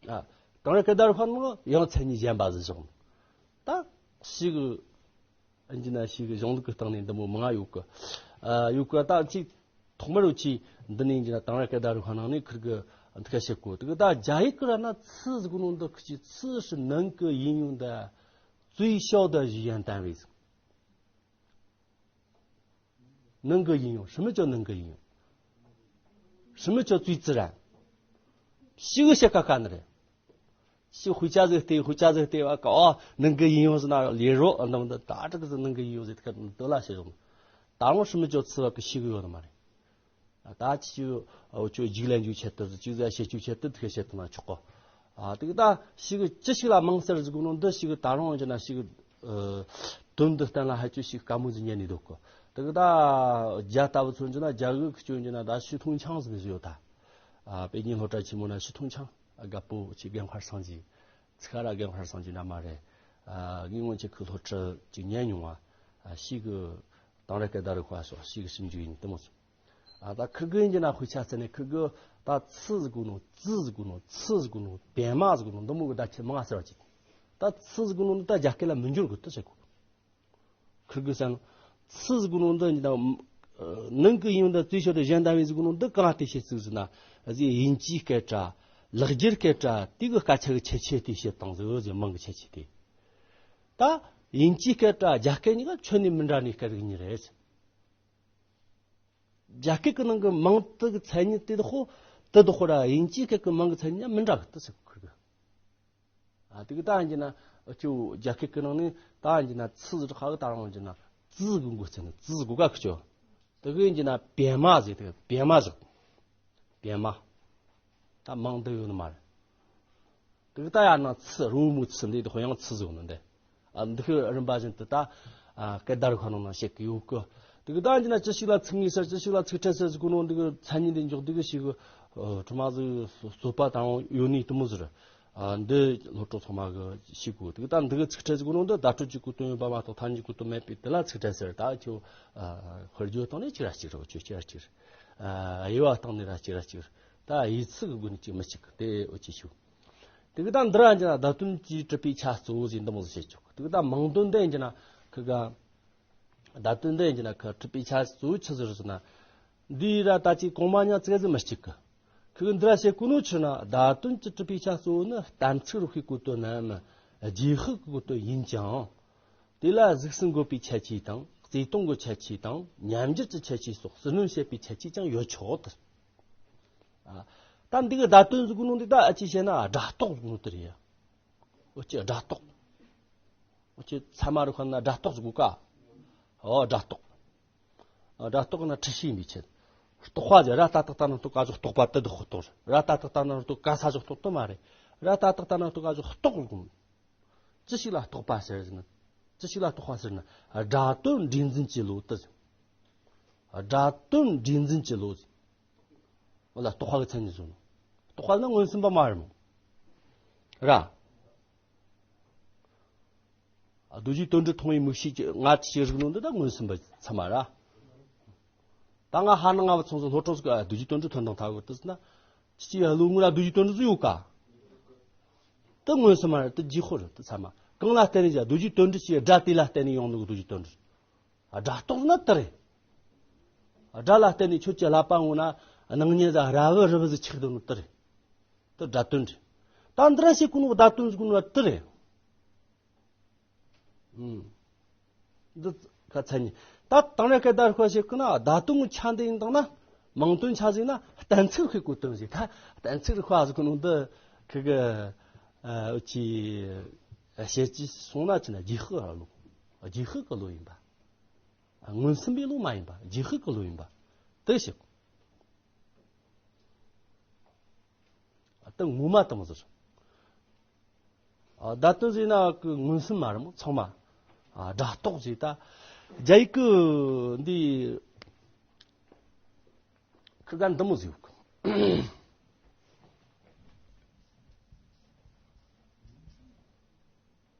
ཨ། དེང་རབས་སྐད་བརྡ་རིག་པ་ནང་ཡང་མཚན་ཉིད་གཞན་པ་ཟིག་བཞག་ནོ། ད་ཞིག་གི། ཨིན་ཇི་ན་ཞིག་གི་གཞུང་ལུགས་ཀྱི་སྟེང་ནས་འདི་མོ་མང་ཡོད་གི། ཨ། ཡོད་གི་ད་ཅིག་ཐོག་མར་འུ་ཆི་འདི་ནས་ཨིན་ཇི་ན་དེང་རབས་སྐད་བརྡ་རིག་པ་ནང་ནས་ཁིར་གི་ འདི་ག་བཤད་གོ། དེ་གི་ད་རྒྱ་ཡིག་གི་ར་ན་词ཟེར་གོ་ནོ་འདི་ཁི་ཅི词是能够应用的最小的语言单位ཟེར། 能够应用，什么叫能够应用？什么叫最自然？ ཞིག་བཤད་ཀ་ཀ་ནི་རེད། ཞིག་回家ཟིག་སྟེ།回家ཟིག་སྟེ་བ་ཀ་ཨོ་能够应用ཟེར་ན་ལས་རོགས་འདམ་འདི་ད་དྲག་གི་ཟིག་能够应用ཟེར་ཐུབ་འདི་ལ་བཤད་ཡོང་། ད་རུང་什么叫词བ་ཀི་ཞིག་ཡོད་ནི་མ་རེད། ད་ཅི་ཅི་འོ་ཅོ་རྒྱུགས་ལ་འཇུག་ཆེད་དུ་ཅི་ཟ་བཤད་རྒྱུགས་ཆེད་དུ་དེ་བཤད་དུ་ན་ཆོག་གོ། ཨ་དེ་གི་ད་ཞིག་ཅི་ཞིག་ལ་མང་སེར་ཟིག་གོ་ནོ་འདི་ཞིག་ད་རུང་ཡིན་ན་ཞིག་དོན་འདི་བསྟན་ལ་ཧ་ཅོ་ཞིག་དཀའ་མོ་ཟིག་ཉན་ནི་འདུག་གོ། དེ་གི་ད་རྒྱ་ལྟ་བུ་ཚོ་ཡིན་ན་རྒྱ་གི་ཁི་ཅོ་ཡིན་ན་ད་许同强ཟིག་ཟིག་ཡོད་ད། ཨ་དཔེ་རྙིང་སློབ་གྲྭ་ཆེན་མོ་ན་许同强། ཨ་རྒད་པོ་ཆེ་རྒན་མཁར་སངས་རྒྱས། ཚིག་ཁ་ར་རྒན་མཁར་སངས་རྒྱས་ན་མ་རེད། ཨ་ངས་སྔོན་ཆད་ཁི་སློབ་ཁྲིད་ཅིག་ཉན་མྱོང་བ། ཨ་ཞིག་གི་དང་ར་སྐད་བརྡ་རུ་ཁ་སོགས་ཞིག་གི་ཞིབ་འཇུག་ཡིན་དེ་མོ་ཚོ། ཨ་ད་ཁིར་གི་ཡིན་གྱི་ན་དཔེ་ཆ་བཙལ་ནས་ཁིར་གི་ད་词ཟེར་གོ་ནོ་词ཟེར་གོ་ནོ词ཟེར་གོ་ནོ 变མ་ཟེར་གོ་ནོ་འདི་མོ་གི་བརྡ་ཆད་མང་ང་ཟེར་བ་ཅིག་ད་词ཟེར་གོ་ནོ་འདི་ད་རྒྱ་སྐད་ལ་མི་འགྱུར་གི་དུ་བྱེད་གོ། ཁིར་གི་ཟེར་ནོ་词ཟེར་གོ་ནོ་འདི་ཡིན་ད་能够应用的最小的语言单位ཟེར་གོ་ནོ་འདི་གང་དེ་བཤད་ཚུལ་ཟེར་ན། ཨ་ཟི་དབྱིན་ཇིའི་སྐད་གྲགས། ལེགས་སྦྱར་སྐད་གྲགས་དེ་གི་སྐད་ཆ་གི་ཁྱད་ཆོས་དེ་བཤད་སྟངས་ཟེར་ཟེར་མང་གི་ཁྱད་ཆོས་དེ། ད་དབྱིན་ཇིའི་སྐད་གྲགས་རྒྱ་སྐད་གཉིས་ཀ་ཁྱོན་ནས་མི་འདྲ་ནི་སྐད་རིགས་གཉིས་རེད། རྒྱ་སྐད་ཀྱི་ནང་གི་མིང་དེ་གི་མཚན་ཉིད་དེ་དག་དེ་དག་ར་དབྱིན་ཇིའི་སྐད་ཀྱི་མིང་གི་མཚན་ཉིད་མི་འདྲ་གི་དུ་ཟེར་གི། ཨ་དེ་གི་ད་ཡིན་གྱི་ན་ཁྱོད་རྒྱ་སྐད་ཀྱི་ནང་ནས་ད་ཡིན་གྱི་ན་词ཟེར་ཧ་གི་ད་རང་ཡིན་གྱི་ན་词གི་མགོ་ཚད་ནི་词གོ་ག་ཁྱོད། དེ་གི་ཡིན་གྱི་ན 变མ་ཟེར་དེ་变མ་ཟེར། 变མ། ད་མིང་འདི་ཡོད་ནི་མ་རེད། དེ་གི་ད་ཡར་ན་词རོལ་མོའི་词འདི་དེ་ཧོ་ཡང་词ཟེར་ནི་འདི། ཨ་འདི་གི་རིམ་པ་བཞིན་དུ་ད་ཨ་སྐད་བརྡ་རུ་ཁ་ནང་ན་བཤད་གི་ཡོད་གི། དེ་གི་ད་ཡིན་གྱི་ན་ཅི་ཞིག་ལ་ཚིག་ངེས་ཟེར་ཅི་ཞིག་ལ་ཚིག་ཕྲད་ཟེར་ཟེར་གོ་ནོ་འདི་གི་མཚན་ཉིད་འདི་འཇོག་འདི་གི་ཞིག་གི་ཁྲི་མ་ཟིག་རྩོད་པ་དང་ཡོད་ནི་དེ་མོ་ཟེར། ཨ་འདི་སློབ་གྲོགས་ཚང་མ་གི་ཤེས་དགོས། དེ་གི་ད་འདི་གི་ཚིག་ཕྲད་ཟེར་གོ་ནོ་འདི་བརྡ་སྤྲོད་ཀྱི་གོ་དོན་ཡོད་པ་མ་གཏོགས་ཐ་སྙད་ཀྱི་གོ་དོན་མེད་པས་དེ་ལ་ཚིག་ཕྲད་ཟེར། ད་ཁྱོད་ཨ་དཔེར་བརྗོད་བཏང་ནས་གཅིག་ར་གཅིག་རེད། ཁྱོད་གཅིག་ར་གཅིག་རེད། ཨ་དབྱེ་བ་བཏང་ནས་ར་གཅིག་ར་གཅིག་རེད། ད་དབྱེ་ཚིག་གི་སྒོ་ནས་གཅིག་མི་གཅིག་གི་དེ་འོ་ཅི་ཞུ། དེ་གི་ད་འདི་ར་ཡིན་གྱི་ན་བརྡ་དོན་གྱི་གྲུབ་པའི་ཆ་གཙོ་བོ་ཟེར་འདི་མོ་ཟིག་བཤད་ཆོག། དེ་གི་ད་མིང་དོན་འདི་ཡིན་གྱི་ན་ཁི་ག་བརྡ་དོན་འདི་ཡིན་གྱི་ན་ཁི་གྲུབ་པའི་ཆ་གཙོ་བོ་ཆི་ཟིག་རེད་ཟེར་ན། འདི་ར་ད་ཅི་གོང་མ་ཉག་ཙིག་ཟིག་མི་གཅིག་གི། ཁི་གི་འདི་ར་བཤད་གོ་ནོ་ཆི་ན་བརྡ་དོན་གྱི་གྲུབ་པའི་ཆ་གཙོ་བོ་ནི་གཏན་ཚིགས་རོ་ཤིག་གོ་དོན་ནམ་རྗེས་ཤུལ་གི་གོ་དོན་ཡིན་ཀྱང་། དེ་ལ་གཟུགས་སུ་འགོད་པའི་ཁྱད་ཆོས་དང་བརྩེ་དུང་གི་ཁྱད་ཆོས་དང་མཉམ་འགྱུར་གྱི་ཁྱད་ཆོས་སོགས་ཟུར་སྣོན་བྱེད་པའི་ཁྱད་ཆོས་ཀྱང་ཡོད་ཆོག་ཏུ། ཨ། ད་འདི་གི་བརྡ་དོན་ཟེར་གོ་ནོ་འདི་ད་ཨ་ཅི་བཤད་ན་སྒྲ་རྟོག་ཟེར་གོ་ནོ་དེ་རེད་ཡ། འོ་ཅི་སྒྲ་རྟོག་འོ་ཅི་ཚད་མ་རུ་ཁ་ན་སྒྲ་རྟོག་ཟེར་གོ་ཀ། འོ་སྒྲ་རྟོག་ཨ་སྒྲ་རྟོག་ན་འཁྲུལ་ཤེས་ཡིན་པའི་ཕྱིར། རྟོག་པ་ཟེར་ར་ཏ་བཏགས་རྟ་ན་རྟོག་ག་ཟེར་རྟོག་པ་དེ་དག་རྟོག་ར་ཏ་བཏགས་རྟ་ན་རྟོག་ག་ས་ཟེར་རྟོག་དེ་མ་རེད། ར་ཏ་བཏགས་རྟ་ན་རྟོག་ག་ཟེར་རྟོག་ཟེར་གོ་ནོ། ཅི་ཞིག་ལ་རྟོག་པ་ཟེར་ཟེར་ན། ཅི་ཞིག་ལ་རྟོག་པ་ཟེར་ན། སྒྲ་དོན་འདྲེས་འཛིན་གྱི་བློ་དེ་ཟེར། སྒྲ་དོན་འདྲེས་འཛིན་གྱི་བློ་ཟེར། འོ་ལ་རྟོག་པ་གི་མཚན་ཉིད་བཟུང་ནོ། རྟོག་པ་ནི་མངོན་སུམ་པ་མ་རེད་མོ། ར། རྡོ་རྗེ་དོན་གྲུབ་མཐོང་བའི་མིག་ཤེས་ཀྱི་ང་ཅི་ཞིག་རིག་ནོ་འདི་ད་མངོན་སུམ་པ་ཚད་མ་ར། ད་ང་ཧ་ན་ང་བ་ཚོང་ཟོག་སློབ་གྲོགས་སུ་རྡོ་རྗེ་དོན་གྲུབ་ཐོན་དང་ཐག་གི་དུས་ན། ཅི་ཅི་ཡ་བློ་ངོ་ར་རྡོ་རྗེ་དོན་གྲུབ་ཟིག་ཡོད་ཀ། དེ་མངོན་སུམ་མ་རེད། དེ་རྗེས་ཤུལ་རེད། དེ་ཚད་མ་གང་ལ་བརྟེན་ནས་ཀྱང་རྡོ་རྗེ་དོན་གྲུབ་ཀྱི་སྒྲ་དེ་ལ་བརྟེན་ནས་ཡོང་ནོ་གི་རྡོ་རྗེ་དོན་གྲུབ། སྒྲ་རྟོག་ན་དེ་རེད། སྒྲ་ལ་བརྟེན་ནས་ཁྱོད་ཀྱི་ཀླད་པ་ངོ་ན་སྣང་བརྙན་ཟ་ར་བུ་རི་བུ་ཟིག་ཆགས་འདུག་ནོ་དེ་རེད། དེ་སྒྲ་དོན་རེད། ད་འདི་ར་བཤད་གོ་ནོ་བརྡ་དོན་ཟེར་གོ་ནོ་དེ་རེད། ཨུམ། འདི་ག་མཚན་ཉིད། ད་དང་ར་སྐད་བརྡ་རུ་ཁ་བཤད་གི་ན་བརྡ་དོན་ཆ་འདི་ཡིན་དང་ན་མིང་དོན་ཆ་ཟིག་ན་གཏན་ཚིགས་ཤིག་གོ་དོན་ཟིག་ད་གཏན་ཚིགས་རུ་ཁ་ཟིག་གོ་ནོ་འདི་ཁི་གི་ཨ་ཅི་བཤད་ཅི་སོང་ན་ཅི་ན་རྗེས་ཤུལ་བློ། རྗེས་ཤུལ་གི་བློ་ཡིན་པ། མངོན་སུམ་པའི་བློ་མ་ཡིན་པ་རྗེས་ཤུལ་གི་བློ་ཡིན་པ། དེ་བཤད་གོ། ད་ངོ་མ་དེ་མོ་ཟེར། ཨ་བརྡ་དོན་ཟེར་ན་ཀི་མངོན་སུམ་མ་རེད་མོ་ཚང་མ། ཨ་སྒྲ་རྟོག་ཟེར་ད། རྒྱ་ཡིག་གི་འདི་ཁི་ག་འདི་མོ་ཟེར་གི།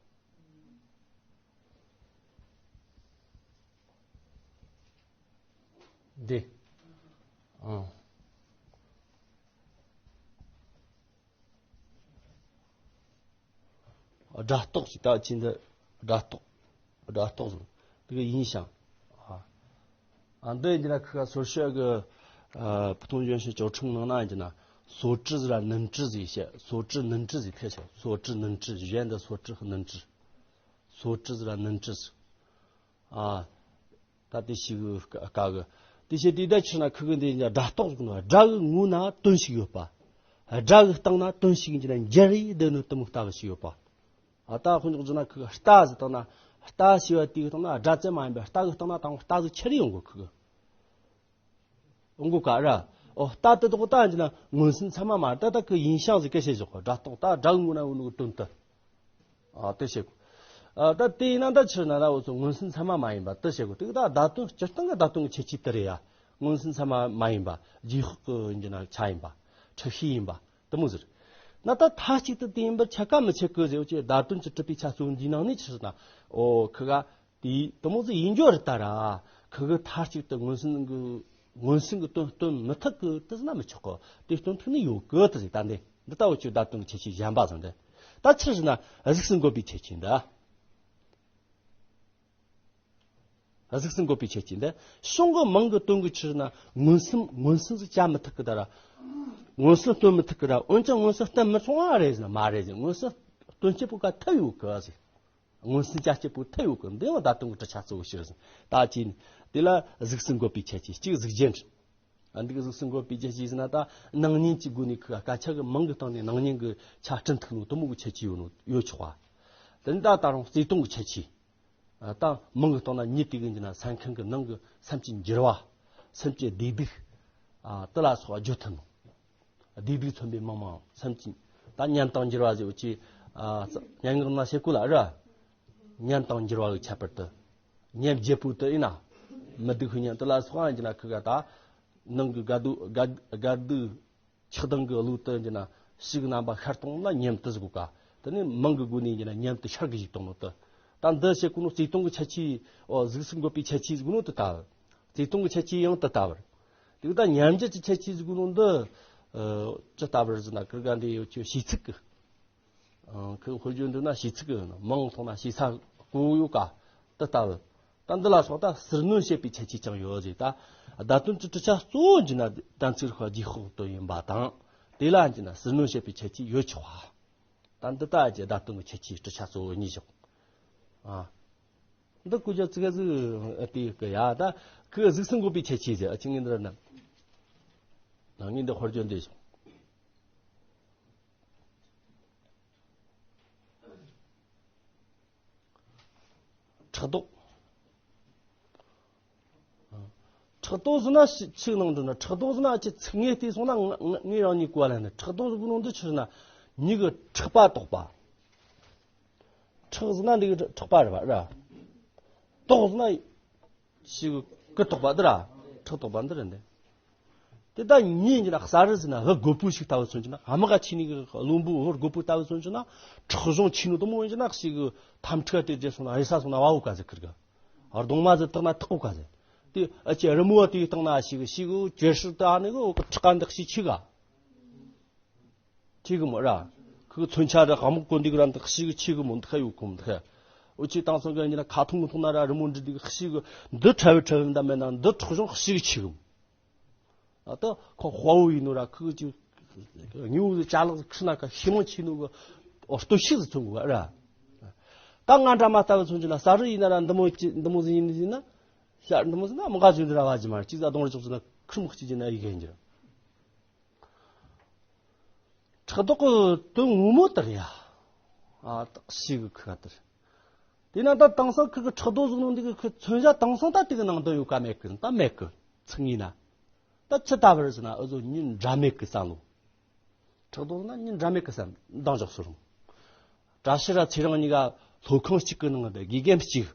འདི། ཨང་། སྒྲ་རྟོག་ཅིག་ད་ཅི་འདི་སྒྲ་རྟོག་སྒྲ་རྟོག་ཟེར། དེ་གི་ཡིན་ཞིང་། ཨ། ཨ་འདི་ཡིན་གྱི་ན་ཁི་ག་སོར་ཤོད་གི་ཨ་普通原始教程ནང་ན་ཡིན་གྱི་ན་ སོ་བཀྲུ་ཟེར་ར་ནུན་བཀྲུ་ཟེར་བཤད། སོ་བཀྲུ་ནུན་བཀྲུ་ཟེར་ཐེ་ཆོག་སོ་བཀྲུ་ནུན་བཀྲུ་གཞན་དུ་སོ་བཀྲུ་ནུན་བཀྲུ། སོ་བཀྲུ་ཟེར་ར་ནུན་བཀྲུ་ཟེར། ཨ། ད་དེ་ཞིག་གི་དཀའ་གི། དེ་བྱས་དེ་ད་ཕྱིར་ན་ཁུ་གི་འདི་སྒྲ་རྟོག་ཟེར་གི་ནོ། སྒྲ་གི་ངོ་ན་དོན་ཞིག་ཡོད་པ། སྒྲ་གི་སྟེང་ན་དོན་ཞིག་འགྱུར་ན་འགྱུར་རེ་ལྡན་ནོ་དེ་མོ་ལྟ་བུ་ཞིག་ཡོད་པ། ཨ་ད་དཔེ་འཇོག་བྱས་ན་ཁུ་གི་རྟ་ཟེར་བཏང་ན། རྟ་ཞེས་པ་དེའི་སྟེང་ན་སྒྲ་ཙམ་མ་ཡིན་པའི་རྟ་གི་སྟེང་ན་དང་རྟ་ཟིག་ཁྱེར་ཡོང་གོ་ཁུ་གི། ཡོང་གོ་ག་ར། ཨོ་རྟ་དེ་དག་ད་འགྱུར་ན་མངོན་སུམ་ཚད་མ་མ་རེད། ད་ད་ཁུ་ཡིན་ཞང་ཟིག་གི་བཤད་ཆོག་གོ། སྒྲ་རྟོག་ད་སྒྲ་གི་ངོ་ན་ཡོད་ནོ་གི་དོན་དུ། ཨ་དེ་བཤད་གོ། ཨ་ད་དེ་ཡིན་ན་ད་ཕྱིར་ན་ད་འུ་ཚོ་མངོན་སུམ་ཚད་མ་མ་ཡིན་པ་དེ་བཤད་གོ། དེ་གི་ད་བརྡ་དོན་སྤྱིར་བཏང་གི་བརྡ་དོན་གི་ཁྱད་ཆོས་དེ་རེད་ཡ། མངོན་སུམ་ཚད་མ་མ་ཡིན་པ། རྗེས་དཔག་གི་འགྱུར་ན་ཆ་ཡིན་པ། འཁྲུལ་ཤེས་ཡིན་པ། དེ་མོ་ཟེར། ན་ད་མཐའ་གཅིག་ཏུ་དེ་ཡིན་པར་ཆ་ག་མི་ཆད་གི་ཟེར་བ་ཅིག་བརྡ་དོན་གྱི་གྲུབ་པའི་ཆ་གཙོ་བོ་འདིའི་ནང་ནས་ཕྱིར་ན། ཨོ་ཁུ་ག་དེ་དེ་མོ་ཟིག་ཡིན་རྒྱུ་རེད་ད་ར། ཁུ་གི་མཐའ་གཅིག་ཏུ་མངོན་སུམ་གི་མངོན་སུམ་གི་དོན་སྟོན་མི་ཐུབ་གི་དེ་ཟེར་ན་མི་ཆོག་གི། དེ་སྟོན་ཐུབ་ནི་ཡོད་གི་དེ་ཟེར། ད་འདི་འདི་ལྟ་བུ་ཅིག་བརྡ་དོན་གྱི་ཁྱད་ཆོས་གཞན་པ་ཟེར་འདི། ད་ཕྱིར་ན་གཟུགས་སུ་འགོད་པའི་ཁྱད་ཆོས་འདི། གཟུགས་སུ་འགོད་པའི་ཁྱད་ཆོས་འདི། གཞུང་གི་མིང་གི་དོན་གྱི་ཕྱིར་ན་མངོན་སུམ་མངོན་སུམ་ཟིག་བྱ་མི་ཐུབ་གི་ད་ར། མངོན་སུམ་སྟོན་མི་ཐུབ་གི་ར། འོན་ཀྱང་མངོན་སུམ་སྟོན་མི་ཆོག་ཨ་རེད་ཟེར་ན་མ་རེད་ཟེར། མངོན་སུམ་སྟོན་བྱེད་པོ་ག་ཐུབ་ཡོད་གི་ཟེར། མངོན་སུམ་བྱ་བྱེད་པོ་ཐུབ་ཡོད་གི། འདི་ཡང་བརྡ་དོན་གྱི་གྲུབ་ཆ་གཙོ་བོ་ཕྱིར་ཟེར། ད་ཅི་དེ་ལ་གཟུགས་སུ་འགོད་པའི་ཁྱད་ཆོས་གཅིག་གཟུགས་ཅན། ཨ་འདི་གི་གཟུགས་སུ་འགོད་པའི་ཁྱད་ཆོས་ཟེར་ན་ད་སྣང་བརྙན་གྱི་སྒོ་ནས་ཁུ་སྐད་ཆ་གི་མིང་གི་སྟེང་ནས་སྣང་བརྙན་གྱི་ཆ་སྐྲུན་ཐུབ་ནོ་དེ་མོ་གི་ཁྱད་ཆོས་ཡོད་ནོ་ཡོད་ཆོག་པ། དེ་ནི་ད་ད་རུང་བརྩེ་དུང་གི་ཁྱད་ཆོས། ཨ་ད་མིང་གི་སྟེང་ན་མྱི་དེ་གི་འགྱུར་ན་སེམས་ཁམས་གི་ནང་གི་སེམས་ཀྱི་འགྱུར་བ། སེམས་ཀྱི་བདེ་སྡུག་ཨ་དེ་ལ་སོགས་བརྗོད་ཐུབ་ནོ། བདེ་སྡུག་མཚོན་པའི་མིང་མང་སེམས་ཀྱི། ད་ཉམས་དང་འགྱུར་བ་ཟེར་བ་ཅིག་ཨ་སྙན་ངག་ན་བཤད་གོ་ལ་ར། ཉམས་དང་འགྱུར་བ་གི་ཁྱད་པར་དུ། ཉམས་བརྗེ་པོ་དུ་ཡིན་ན། མི་སྡུག་ཤོས་ཉམས་དེ་ལ་སོགས་ཨ་འགྱུར་ན་ཁུ་ག་ད། ནང་གི་དགའ་སྡུག་དགའ་དགའ་སྡུག་ཆགས་སྡང་གི་བློ་དུ་འགྱུར་ན་ཕྱི་གི་རྣམ་པ་ཤར་གཏོང་ན་ཉམས་དུ་ཟེར་གོ་ག། དེ་ནས་མིང་གི་སྒོ་ནས་འགྱུར་ན་ཉམས་དུ་ཤར་གི་ཞིག་གཏོང་ནོ་དུ། ད་འདི་བཤད་གོ་ནོ་བརྩེ་དུང་གི་ཁྱད་ཆོས། ཨོ་གཟུགས་སུ་འགོད་པའི་ཁྱད་ཆོས་ཟེར་གོ་ནོ་དུ་ལྟ་བུ། བརྩེ་དུང་གི་ཁྱད་ཆོས་ཡང་དུ་ལྟ་བུར། དེ་ད་ཉམས་འགྱུར་གྱི་ཁྱད་ཆོས་ཟེར་གོ་ནོ་འདི། ཨ་ཅི་ལྟ་བུར་ཟེར་ན་ཁུ་ག་འདི་ཡོད་ཀྱི་ཤེས་ཚིག་གི། ཨ་ཁུ་དཔེར་བརྗོད་འདི་ན་ཤེས་ཚིག་གི་མིང་ཐོག་ན་ཤེས་ས་གོ་ཡོད་ཀ། དེ་ལྟ་བུ། ད་འདི་ལ་སོགས་ད་ཟུར་སྣོན་བྱེད་པའི་ཁྱད་ཆོས་ཀྱང་ཡོད་ཟེར། ད་བརྡ་དོན་གྱི་གྲུབ་ཆ་གཙོ་བོ་འགྱུར་ན་གཏན་ཚིགས་རིག་པ་རྗེས་དཔག་དོན་ཡིན་པ་དང་། དེ་ལ་འགྱུར་ན་ཟུར་སྣོན་བྱེད་པའི་ཁྱད་ཆོས་ཡོད་ཆོག་པ། ད་འདི་ལྟ་ཀྱི་བརྡ་དོན་གྱི་ཁྱད་ཆོས་གྲུབ་ཆ་གཙོ་བོ་གཉིས་བཞག་ཨ། འདི་ཀུ་ཅག་ཙི་ག་ཟིག་ཨ་དེ་གི་ཡ་ད་ཁུ་གཟུགས་སུ་འགོད་པའི་ཁྱད་ཆོས་ཟེར། ཨ་ཅི་ངས་འདི་ར་ན། ངས་འདི་དཔེར་བརྗོད་འདི་བཞག་ཕྲག་དོག་ཕྲག་དོག་ཟེར་ན་ཕྱི་ཕྱི་ནང་འགྲོ་ན། ཕྲག་དོག་ཟེར་ན་ཅི་ཚིག་ངེས་བལྟས་སོང་ན་ང་ང་ངས་རང་ཉིད་གོ་བ་ལ་ནི་ཕྲག་དོག་ཟེར་གོ་ནོ་འདི་ཕྱིར་ན་མྱི་གི་ཕྲག་པ་དོག་པ། ཕྲག་ཟེར་ན་འདི་གི་ཕྲག་པ་རེད་པ་ར། དོག་ཟེར་ན་ཞེ་གི་གུ་དོག་པ་འདི་ར། ཕྲག་དོག་པ་འདི་རེད་འདི། དེ་ད་མྱི་ཡིན་ན་གསར་བུ་ཟེར་ན་བུ་རྒོད་པོ་ཞིག་ལྟ་བུ་མཚོན་གྱི་ན། ཨ་མ་ག་ཆེ་ནི་གི་བློན་པོ་བུ་རྒོད་པོ་ལྟ་བུ་མཚོན་གྱི་ན། ཁྲག་གཞུང་ཆེ་ནོ་དེ་མོ་ཡིན་གྱི་ན། ཞེ་གི་ཐམ་ཕྲུག་དེ་རྗེས་སོང་ན་ཨེ་ས་སོང་ན་བ་འོ་ག་ཟེར་ཁིར་གི། ཨ་རྡུང་མ་ཟེར་བཏགས་ན་ཐག་འོ་ག་ཟེར། དེ་ཨ་ཅེ་རི་མོ་བ་དེ་བཏགས་ན་ཞེ་གི་ཞེ་གི་ཅེ་ཧྲི་ད་ནི་གི་འོ་གི་ཁྲག་འདི་ཞེ་ཆེ་ག་ཆེ་གི་མོ་ར། ཁོའི་མཚོན་ཆ་ར་དཔའ་མོ་གོན་འདུག་ར་འདི་ཞེ་གི་ཆེ་གི་མོ་འདི་ཁ་ཡོད་གོ་མོ་འདི་ཁ། འུ་ཅི་དང་སང་གི་ཉིན་ཁ་ཐུང་མི་ཐུང་ན་ར་རི་མོ་འབྲི་འདུག་ཞེ་གི་འདི་ཁྲ་བའི་ཁྲ་བའི་འདི་མེད་ན་འདི་ཁྲག་གཞུང་ཞེ་གི་ཆེ་གི་མོ། ཨ་ད་ཁོ་དཔའ་བོ་ཡིན་ནོ་ར་ཁོའི་ཅི་ཉིའུ་ཅ་ལག་ཁྲི་ན་ཁ་ཤི་མོ་ཆེ་ནོ་གི་ཨོ་སྟོབས་ཤུགས་སུ་མཚོན་གི་ར། ད་ང་འདྲ་མ་ལྟ་བུ་མཚོན་གྱི་ན་ས་རུ་ཡིན་ན་ར་འདི་མོ་ཅི་འདི་མོ་ཟིན་ཡིན་ཟིན་ན། ཤ་འདི་མོ་ཟིན་ན་མི་ག་ཟིན་འདི་ར་བ་ཇི་མ་ཅི་ཟ་གདོང་ར་ཅོག་ཟིན་ན་ཁྲི་མོ་གཅིག་ཅི་ན་ཡི་གེ་འགྱུར། ཕྲག་དོག་གི་དོན་ངོ་མ་དག་ཡ། ཨ་དག་ཞིག་གི་ཁུ་ཁ་དེར། དེ་ན་ད་དེང་སང་ཁུ་གི་ཕྲག་དོག་ཟེར་ནོ་འདི་གི་ཁུ་མཚོན་བྱ་དེང་སང་ད་དེ་གི་ནང་དོན་ཡོད་ཀ་མེད་གི་ད་མེད་གི་ཚིག་ངེས་ན། ད་ཅི་ལྟ་བུར་ཟེར་ན་འུ་ཚོ་མྱི་འདྲ་མེད་གི་བསམ་བློ། ཕྲག་དོག་ཟེར་ན་མྱི་འདྲ་མེད་གི་བསམ་འདང་འཇོག་སུ་རུང་། བཀྲ་ཤིས་ར་ཚེ་རིང་གཉིས་ཀ་སློབ་ཁང་གཅིག་གི་ནང་དུ་དགེ་རྒན་གཅིག་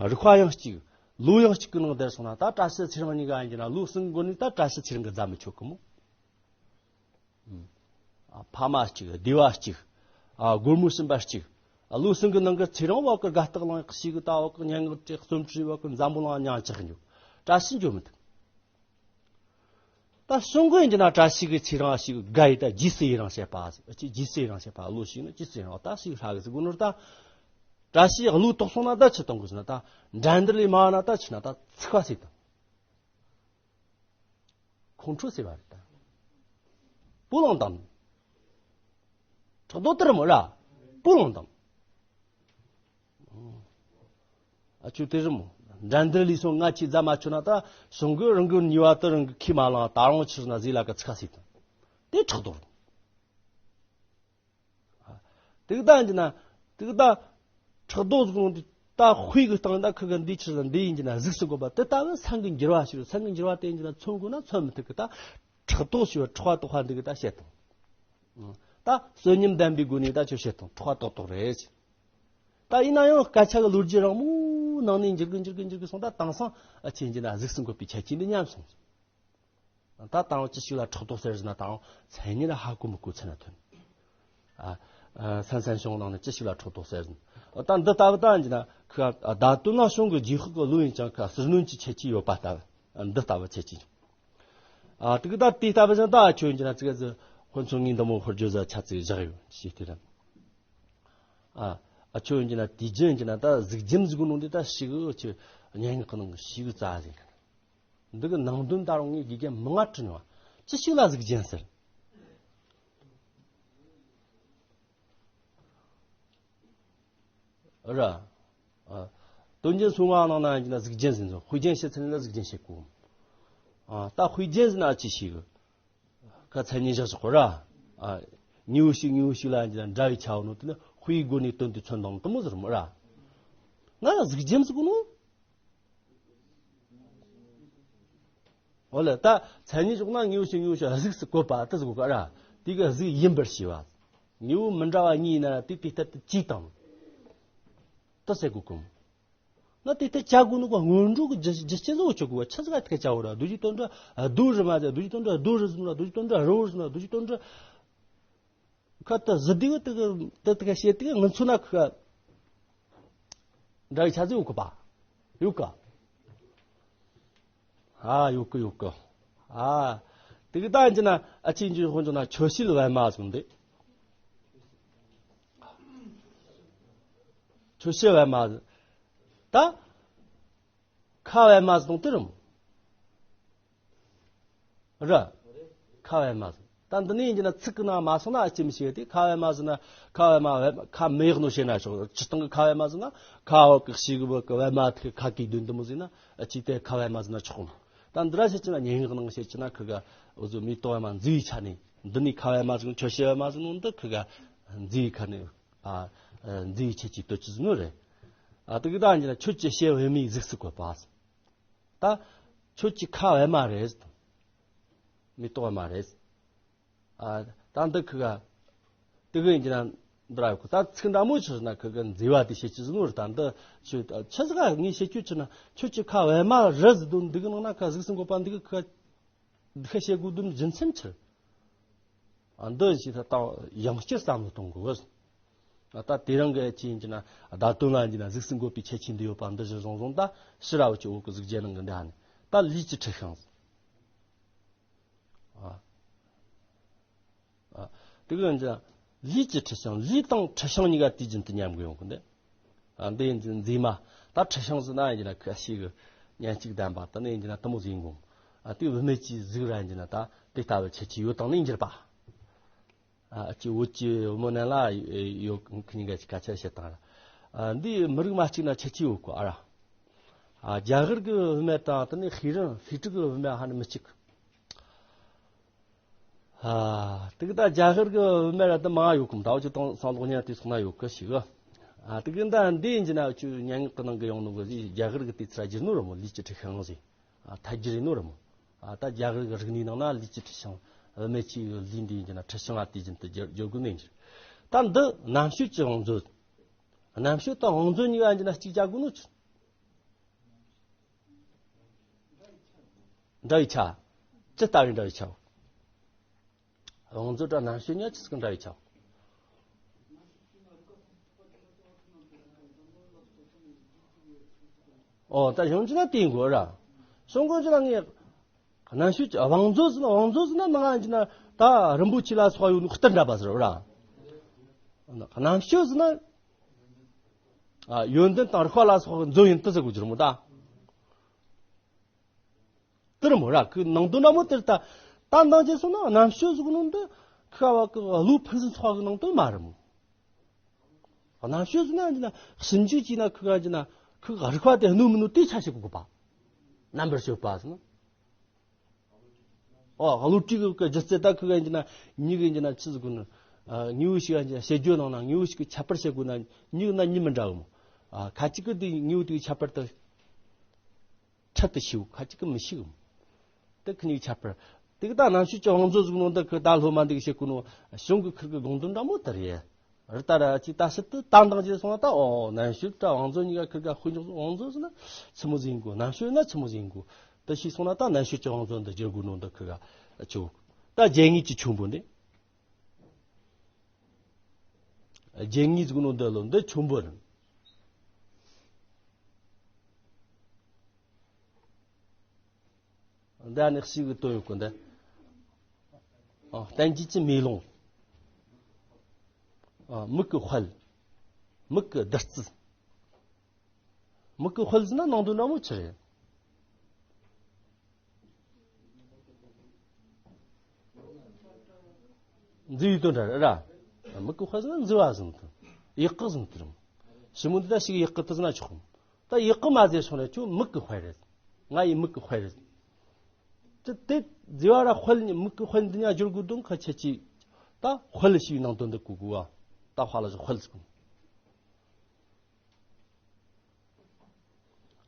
རིག་པ་ཡང་གཅིག་ལོ་ཡང་གཅིག་གི་ནང་དེར་སོང་ན། ད་བཀྲ་ཤིས་ཚེ་རིང་གཉིས་ཀ་ཡིན་གྱི་ན་ལོ་གསུམ་འགོར་ནས་ད་བཀྲ་ཤིས་ཚེ་རིང་གི་རྫ་མི་ཆོད་གི་མོ། ཨ་ཕ་མ་གཅིག་སྡེ་བ་གཅིག་ཨ་སྒོར་མོ་སུམ་པ་གཅིག་ཨ་ལོ་གསུམ་གི་ནང་གི་ཚེ་རིང་བ་གི་དགའ་རྟགས་ལང་ཞིག་གི་ལྟ་བ་གི་སྙན་ངག་བྲིས་རྩོམ་བྲིས་བ་གི་འཛམ་བུ་གླིང་མྱིང་ཆགས་འགྱོ། བཀྲ་ཤིས་འགྱོ་མི་ཐུབ། ད་གསུང་གི་ཡིན་གྱི་ན་བཀྲ་ཤིས་ཀྱི་ཚེ་རིང་ཞིག་དགའ་ཡི་ད་རྗེས་སུ་ཡི་རང་བྱེད་པ་ཟེར། ཅི་རྗེས་སུ་ཡི་རང་བྱེད་པ་བློ་ཞིག་ནི་རྗེས་སུ་ཡི་རང་ད་ཞིག་ཧྲ་གི་ཟེར་གོ་ནོར་ད། བཀྲ་ཤིས་བློ་དོག་སོང་ན་ད་ཆི་གཏོང་གི་ཟེར་ན་ད། འགྲན་བསྡུར་ལས་མང་ན་ད་ཆི་ན་ད་ཚིག་པ་ཟེར་དང་། ཁོང་ཁྲོ་ཟེར་བ་རེད་ད། 不能等。 ཕྲག་དོག་དེ་རེད་མོ་ར། 不能等། ཨ་ཆོས་དེ་རེད་མོ། འགྲན་བསྡུར་ལས་སོང་ང་ཆེ་རྫ་མ་ཆོད་ན་ད་གཞུང་གི་རང་གི་ཉེས་པ་དེ་རང་གི་ཁས་མ་བླངས། ད་རུང་ཕྱིར་ན་ཟས་ལ་ག་ཚིག་ཟས་དང་། དེ་ཕྲག་དོག་རེད། དེ་གི་ད་ཡིན་གྱི་ན། དེ་གི་ད་ཕྲག་དོག་ཟེར་གོ་ནོ་འདི་ད་དཔེ་གི་སྟེང་ད་ཁི་ག་འདི་ཕྱིར་ན་འདི་ཡིན་གྱི་ན་གཟུགས་སུ་བཀོད་པ་དེ་ལྟ་བུ་སེམས་ཀྱི་འགྱུར་བ་ཞིག་རེད། སེམས་ཀྱི་འགྱུར་བ་དེ་ཡིན་གྱི་ན་མཚོན་དགོས་ན་མཚོན་མི་ཐུབ་གི། ད་ཕྲག་དོག་ཞེས་པ་ཕྲག་པ་དོག་པ་འདི་གི་ད་བཤད་དང་། ད་བསོད་སྙོམས་ལྡན་པའི་སྒོ་ནས་ད་ཆོས་བཤད་དང་ཕྲག་པ་དོག་དོག་རེད། ད་ཡིན་ན་ཡང་སྐད་ཆ་གི་ལོ་རྒྱུས་རིང་མོའི་ནང་ནས་འགྱུར་གི་འགྱུར་གི་འགྱུར་གི་སོང་། ད་དེང་སང་ཨ་ཆེ་ཡིན་གྱི་ན་གཟུགས་སུ་བཀོད་པའི་ཁྱད་ཆོས་འདི་ཉམས་སོང་། ད་དང་ཅི་ཞིག་ལ་ཕྲག་དོག་ཟེར་ཟིན་ན་དང་མཚན་ཉིད་ལ་ཧ་གོ་མི་གོ་ཚེ་ན་ཐོན། ཨ་ཨ་སན་སན་ཤོང་ནང་ནས་ཅི་ཞིག་ལ་ཕྲག་དོག་ཟེར་ཟིན། ད་འདི་ལྟ་བུ་ད་ཡིན་གྱི་ན་ཁ་བརྡ་དོན་ན་ཤོང་གི་རྗེས་ཤུགས་ཀྱི་ལུགས་ཡིན་ཀྱང་ཁ་ཟུར་སྣོན་གྱི་ཁྱད་ཆོས་ཡོད་པ་ལྟ་བུ། འདི་ལྟ་བུ་ཁྱད་ཆོས། ཨ་དེ་གི་ད་དེ་ལྟ་བུ་ཅན་ད་ཁྱོད་ཡིན་གྱི་ན་ཙི་ག་ཟི་དཔོན་ཚོ་ངའི་འདི་མོ་ཧོར་བརྗོད་ཟ་ཆ་ཙིག་བཞག་ཡོད་ཅེས་དེ་རེད། ཨ་ཨ་ཁྱོད་ཡིན་གྱི་ན་དེ་རྒྱུན་གྱི་ན་ད་གཟུགས་རྒྱན་ཟིག་ནང་དེ་ད་ཞིག་ཁྱོད་སྙན་ངག་གི་ནང་ཞིག་རྩ་ཟིག་འདི་གི་ནང་དོན་ད་རུང་ངས་དགེ་རྒན་མང་ང་དྲི་མྱོང་བ། ཅི་ཞིག་ལ་གཟུགས་རྒྱན་ཟེར། ར། ཨ། དོན་རྒྱན་སུ་ངག་ནང་ན་ཡིན་ན་གཟུགས་རྒྱན་ཟེར་ཚོ། དཔེ་རྒྱན་བཤད་ཚུལ་ལ་གཟུགས་རྒྱན་བཤད་གོ། ཨ། ད་དཔེ་རྒྱན་ཟེར་ན་ཅི་ཞིག་ཁ་མཚན་ཉིད་བཞག་ཆོག་གོ་ར། ཨ། དངོས་པོ་ཞིག་དངོས་པོ་ཞིག་ལ་ཡིན་ན་འདྲ་བའི་ཆ་བོ་ནོ་དེ་ནི་དཔེའི་སྒོ་ནས་དོན་དེ་མཚོན་དང་དུ་མོ་ཟེར་མོ་ར། ང་ལ་གཟུགས་རྒྱན་ཟེར་གོ་ནོ། འོ་ལེ། ད་མཚན་ཉིད་འཇོག་ན་དངོས་པོ་ཞིག་དངོས་པོ་ཞིག་གཟུགས་སུ་བཀོད་པ་དེ་ཟེར་གོ་ག་ར། དེ་གི་གཟུགས་ཡིན་པར་བྱས་པ། དངོས་པོ་མི་འདྲ་བ་གཉིས་ཡིན་ན་ར་དེ་དེ་ལྟར་དུ་གཅིག་དང་། དེ་ཟེར་གོ་གི། ན་དེ་ལྟར་བྱ་དགོས་ནི་གོ། སྔོན་འགྲོ་གི་རྒྱུ་རྒྱུ་རྐྱེན་ཟེར་བ་ཆོག་གི། བ་ཆི་ཟིག་ག་དེ་ག་བྱ་བོ་ར། རྡོ་རྗེ་དོན་གྲུབ་རྡོ་རི་མ་ཟེར། རྡོ་རྗེ་དོན་གྲུབ་རྡོ་རི་ཟེར་ན། རྡོ་རྗེ་དོན་གྲུབ་རི་བོ་ཟེར་ན། རྡོ་རྗེ་དོན་གྲུབ། ཁ་ཏ་ཟི་དེ་གི་དེ་གི་དེ་དེ་ག་བཤད་དེ་གི་ངི་ཚོ་ན་ཁ་འདྲ་བའི་ཆ་ཟིག་ཡོད་གི་པ། ཡོད་ག། ཨ་ཡོད་གི་ཡོད་གི། ཨ་དེ་གི་ད་ཡིན་གྱི་ན་ཨ་ཆེ་འཇུ་ཧོན་འཇུ་ན་ཆོས་བཤད་པད་མ་ཟེར་འདི། ཆོས་བཤད་པད་མ་ཟེར། ད་ཁ་པད་མ་ཟེར་དང་དེ་རུ་མོ། ར། ཁ་པད་མ་ཟེར། ད་འདི་ནས་ཡིན་གྱི་ན་ཚིག་གི་ནང་མ་སོང་ན་ཨ་ཅེ་མི་ཤེས་ཏེ། ཁ་པད་མ་ཟེར་ན་ཁ་པད་མ་པད་མ་ཁ་མེད་ནོ་བཤད་ན་ཆོག་སྤྱིར་བཏང་གི་ཁ་པད་མ་ཟེར་ན་ཁ་འོག་གི་ཤིག་བུ་གི་པད་མ་ཐིག་ཁ་གི་དོན་དུ་མོ་ཟེར་ན་ཨ་ཅེ་དེ་ཁ་པད་མ་ཟེར་ན་ཆོག་མོ། ད་འདི་ར་བཤད་ཀྱི་ན་སྙན་ངག་ནང་བཤད་ཀྱི་ན་ཁི་ག་འུ་ཚོ་མེ་ཏོག་པད་མ་མཛེས་པའི་ཆ་ནས། འདི་ནས་ཁ་པད་མ་ཟེར་ནོ། ཆོས་བཤད་པད་མ་ཟེར་ནོ་འདི་ཁི་ག་མཛེས་པའི་ཁ་ནས། ཨ། མཛེས་པའི་ཁྱད་ཆོས་སྟོན་ཅི་ཟེར་ནོ་རེད། ཨ་དེ་གི་ད་ཡིན་གྱི་ན་ཁྱོད་ཀྱི་ཞལ་པད་མའི་གཟུགས་སུ་བཀོད་པ་ཟེར། ད་ཁྱོད་ཀྱི་ཁ་པད་མ་རེད། མེ་ཏོག་པད་མ་རེད། ཨ་ད་འདི་ཁི་ག་དེ་གི་ཡིན་གྱི་ན་འདི་ར་ཡོད་གི། ད་ཚིག་འདྲ་མོ་ཆི་ཟེར་ན་ཁི་ག་མཛེས་པ་དེ་བཤད་ཅི་ཟེར་ནོ་རེད། ད་འདི་ཆི་ཆི་ཟིག་ག་ངས་བཤད་རྒྱུ་ཆི་ན་ཁྱོད་ཀྱི་ཁ་པད་མ་རེད་ཟེར་དོན་འདི་གི་ནང་ན་ཁ་གཟུགས་སུ་བཀོད་པ་འདི་གི་ཁི་ག་འདི་ཁ་བཤད་དགོས་དོན་རྒྱུ་མཚན་ཆི། ཨ་འདི་ཞིག་ད་ཡང་བསྐྱར་བསམ་བློ་གཏོང་དགོས། ཨ་ད་དེ་རིང་གི་ཅི་ཡིན་གྱི་ན་བརྡ་དོན་ལ་ཡིན་གྱི་ན་གཟུགས་སུ་འགོད་པའི་ཁྱད་ཆོས་འདི་ཡོད་པ་འདི་བཞིན་བཟུང་བཟུང་། ད་ཕྱི་ར་བ་ཅིག་འོག་གི་གཟུགས་རྒྱན་ནང་གི་འདི་ཧ་ནི་ད་ལུས་ཀྱི་འཁྲི་ཤིང་། ཨ་ཨ་དེ་གི་ཡིན་གྱི་ན་ལུས་ཀྱི་འཁྲི་ཤིང་། ལུས་དང་འཁྲི་ཤིང་གཉིས་ཀ་དུས་རྒྱུན་དུ་མཉམ་གི་ཡོང་གི་འདི། ཨ་འདི་ཡིན་གྱི་མཛེས་མ། ད་འཁྲི་ཤིང་ཟེར་ན་ཡིན་གྱི་ན་ཁ་ཤས་གི་སྙན་གཅིག་ལྡན་པ་དེ་ནི་ཡིན་གྱི་ན་དེ་མོ་ཟིག་ཡིན་གོ། ཨ་དེ་བུད་མེད་ཀྱི་གཟུགས་ར་ཡིན་གྱི་ན་ད་དེ་ལྟ་བུ་ཁྱད་ཆོས་ཡོད་དང་ནི་འགྱུར་པ། ཨ་ཅི་བོད་ཀྱི་བུ་མོ་ནན་ལ་ཡོད་ཁི་གཉིས་ཀ་ཅིག་སྐད་ཆ་བཤད་དང་ར། ཨ་འདི་མི་རིགས་མ་གཅིག་ན་ཁྱད་ཆོས་ཡོད་གོ་ཨ་ར། ཨ་རྒྱ་གར་གི་བུད་མེད་དང་དེ་ནི་ཧི་རན་ཧྥི་ཀྲི་གི་བུད་མེད་ཧ་ནི་མི་གཅིག་ཨ་དེ་གི་ད་རྒྱ་གར་གི་བུད་མེད་ར་ད་མང་ཡོད་གི། ད་བ་ཅི་དང་སང་ལོག་ཉན་དེ་སོང་ན་ཡོད་གི་ཞིག་ཨ་དེ་གི་ད་འདི་ཡིན་གྱི་ན་ཅུ་སྙན་ངག་གི་ནང་གི་ཡོང་ནོ་གི་རྒྱ་གར་གི་དེ་ཚ་རྒྱུ་ནོ་ར་མོ། ལུས་ཀྱི་འཁྲི་ཤིང་ཟེར། ཨ་ཐལ་རྒྱུ་རེད་ནོ་ར་མོ། ཨ་ད་རྒྱ་གར་གི་རིག་གནས་ནང་ན་ལུས་ཀྱི་འཁྲི་ཤིང་། བུད་མེད་ཀྱི་ལུས་འདི་ཡིན་གྱི་ན་འཁྲི་ཤིང་ཨ་དེ་བཞིན་དུ་བརྗོད་བརྗོད་དགོས་ནས་འགྱུར། ད་འདི་རྣམ་དཔྱོད་ཀྱི་བང་མཛོད། རྣམ་དཔྱོད་དང་བང་མཛོད་གཉིས་ཀ་ཡིན་གྱི་ན་གཅིག་བྱ་དགོས་ནོ་ཅི། འདྲ་བའི་ཆ། ཅི་ལྟ་བུའི་འདྲ་བའི་ཆ། བང་མཛོད་དང་རྣམ་དཔྱོད་གཉིས་ཆི་ཟིག་གི་འདྲ་བའི་ཆ། ཨོ་ད་ཡང་ཅི་ན་དེ་ཡིན་དགོས་ར། སོང་དགོས་ཅི་ན་ངས་རྣམ་དཔྱོད་ཀྱི་བང་མཛོད་ཟེར་ན། བང་མཛོད་ཟེར་ན་ནང་ང་ཡིན་གྱི་ན་ད་རིན་པོ་ཆེ་ལ་སོགས་ཡོད་ནོ་གཏེར་འདྲ་པ་ཟེར་ར། རྣམ་དཔྱོད་ཟེར་ན་ཨ་ཡོན་ཏན་དང་རིག་པ་ལ་སོགས་མཛོད་ཡིན་དུ་ཟེར་དགོས་ཀྱི་རེད་མོ་ད། དེར་མོ་ར་ཁོའི་ནང་དོན་འདྲ་མོ་དེར་ད། ད་འདང་བྱས་སོང་ན་རྣམ་དཔྱོད་ཟེར་གོ་ནོ་འདི་ཁ་བ་གི་བློ་ཕུན་སུམ་ཚོགས་གི་ནང་དོན་མ་རེད་མོ། རྣམ་དཔྱོད་ཟེར་ན་འདི་ན་ཞིབ་འཇུག་བྱས་ན་ཁི་ག་འདི་ན་ཁི་ག་རིག་པ་དེ་རྣོ་མི་རྣོ་དེ་ཆ་ཤེས་དགོས་པ། རྣམ་པར་དཔྱོད་པ་ཟེར་ན། ཨོ་བློ་གྲོས་ཀྱི་སྒྱུ་རྩལ་ད་ཁི་ག་འདི་ན་མྱི་གི་འདི་ན་ཆི་ཟེར་གོ་ནོ། ཨ་དངོས་པོ་ཞིག་ག་འདི་ན་བཤད་རྒྱུ་ནང་ན་དངོས་པོ་ཞིག་གི་ཁྱད་པར་བཤད་དགོས་ན་མྱི་གི་ན་མྱི་མི་འདྲ་གི་མོ། ཨ་ཁ་ཅིག་གི་དེ་དངོས་པོ་དེ་གི་ཁྱད་པར་དེ། འཕྲལ་དུ་ཤེས་ཁ་ཅིག་གི་མི་ཤེས་གི། དེ་ཁི་གཉིས་ཁྱད་པར། དེ་གི་ད་རྣམ་དཔྱོད་ཀྱི་བང་མཛོད་ཟེར་གོ་ནོ་འདི་ཁི་ད་སློབ་མ་འདི་གི་བཤད་གོ་ནོ་གཞུང་གི་ཁིར་གི་དགོངས་དོན་འདྲ་མོ་དེ་རེད། རི་ད་ར་ཅིག་ད་ཕྱིར་དུ་ད་འདང་བྱས་སོང་བ་ད་ཨོ་རྣམ་དཔྱོད་ད་བང་མཛོད་གཉིས་ཀ་ཁིར་ག་དཔེ་འཇོག་བང་མཛོད་ཟེར་ན་ཆི་མོ་ཟིག་ཡིན་དགོས། རྣམ་དཔྱོད་ན་ཆི་མོ་ཟིག་ཡིན་དགོས། དེ་ཤེས་སོང་ན་ད་རྣམ་དཔྱོད་ཀྱི་བང་མཛོད་འདི་བསྒྱུར་དགོས་ནོ་འདི་ཁིར་ག་ཆོག་ད་རྒྱན་ངེས་ཀྱི་ཆོས་འབོར་འདི། རྒྱན་ངེས་ཟེར་གོ་ནོ་འདི་ལོ་འདི་ཆོས་འབོར། འདི་ནི་གཅིག་གི་དོན་ཡོད་གི་འདི། ཨ་བསྟན་བཅོས་ཀྱི་མེ་ལོང་། ཨ་མིག་གི་དཔལ། མིག་གི་བདུད་རྩི། མིག་གི་དཔལ་ཟེར་ན་ནང་དོན་འདྲ་མོ་ཆི་རེད། མཛེས་པའི་དོན་འདྲ་རེད་ར། མིག་གི་དཔལ་ཟེར་ན་མཛེས་པ་ཟེར་ནི་དོན། ཡག་གི་ཟེར་ནི་དོན། ཞི་མོ་འདི་ད་ཞིག་ཡག་གི་དེ་ཟེར་ན་ཆོག་གི། ད་ཡག་གི་མ་ཟེར་སོང་ན་ཁྱོད་མིག་གི་དཔལ་རེད། ང་ཡི་མིག་གི་དཔལ་རེད། དེ་དེ་མཛེས་པ་ར་དཔལ་ནི་མིག་གི་དཔལ་འདི་ཉག་སྦྱོར་དགོས་དོན་ཁ་ཆེ་ཆེ། ད་དཔལ་ཞེས་པའི་ནང་དོན་འདི་གོ་དགོས་བ། ད་དཔལ་ལ་དཔལ་ཟེར་གོ།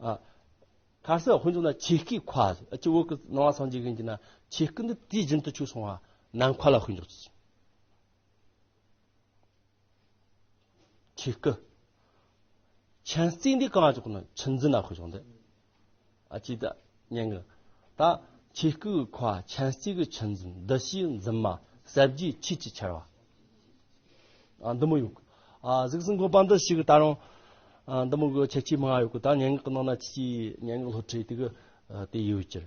ཨ། ཁ་སང་དཔེ་འཇོག་ན་ཆོས་སྐུའི་ཁ་ཨ་ཅི་བོད་ཀྱི་ནང་བ་སངས་རྒྱས་ཀྱི་འཇུག་ན་ཆོས་སྐུ་འདི་དུས་རྒྱུན་དུ་ཆོས་སོང་བ་ནམ་མཁའ་ལ་དཔེ་འཇོག་ཅིག་ཆོས་སྐུ། མཁྱེན་བརྩེ་འདི་གང་ལ་འཇོག་ན་ཆུ་འཛིན་ན་དཔེ་འཇོག་འདི། ཨ་ཅི་ད་ཉན་གི། ད་ཆོས་སྐུའི་ཁ་མཁྱེན་བརྩེ་གི་ཆུ་འཛིན་བདུད་བཞིའི་འཛིན་མ་ཟབ་རྒྱས་ཆོས་ཀྱི་ཆར་བ། ཨ་འདི་མོ་ཡོད་གི། ཨ་གཟུགས་སུ་འགོད་པ་འདི་ཞིག་གི་ད་རུང་། ཨ་འདི་མོ་གི་ཁྱད་ཆོས་མང་ཡོད་གི། ད་སྙན་ངག་གི་ནང་ན་ཅི་སྙན་ངག་སློབ་ཁྲིད་དེ་གི་ཨ་དེ་ཡོད་ཀྱི།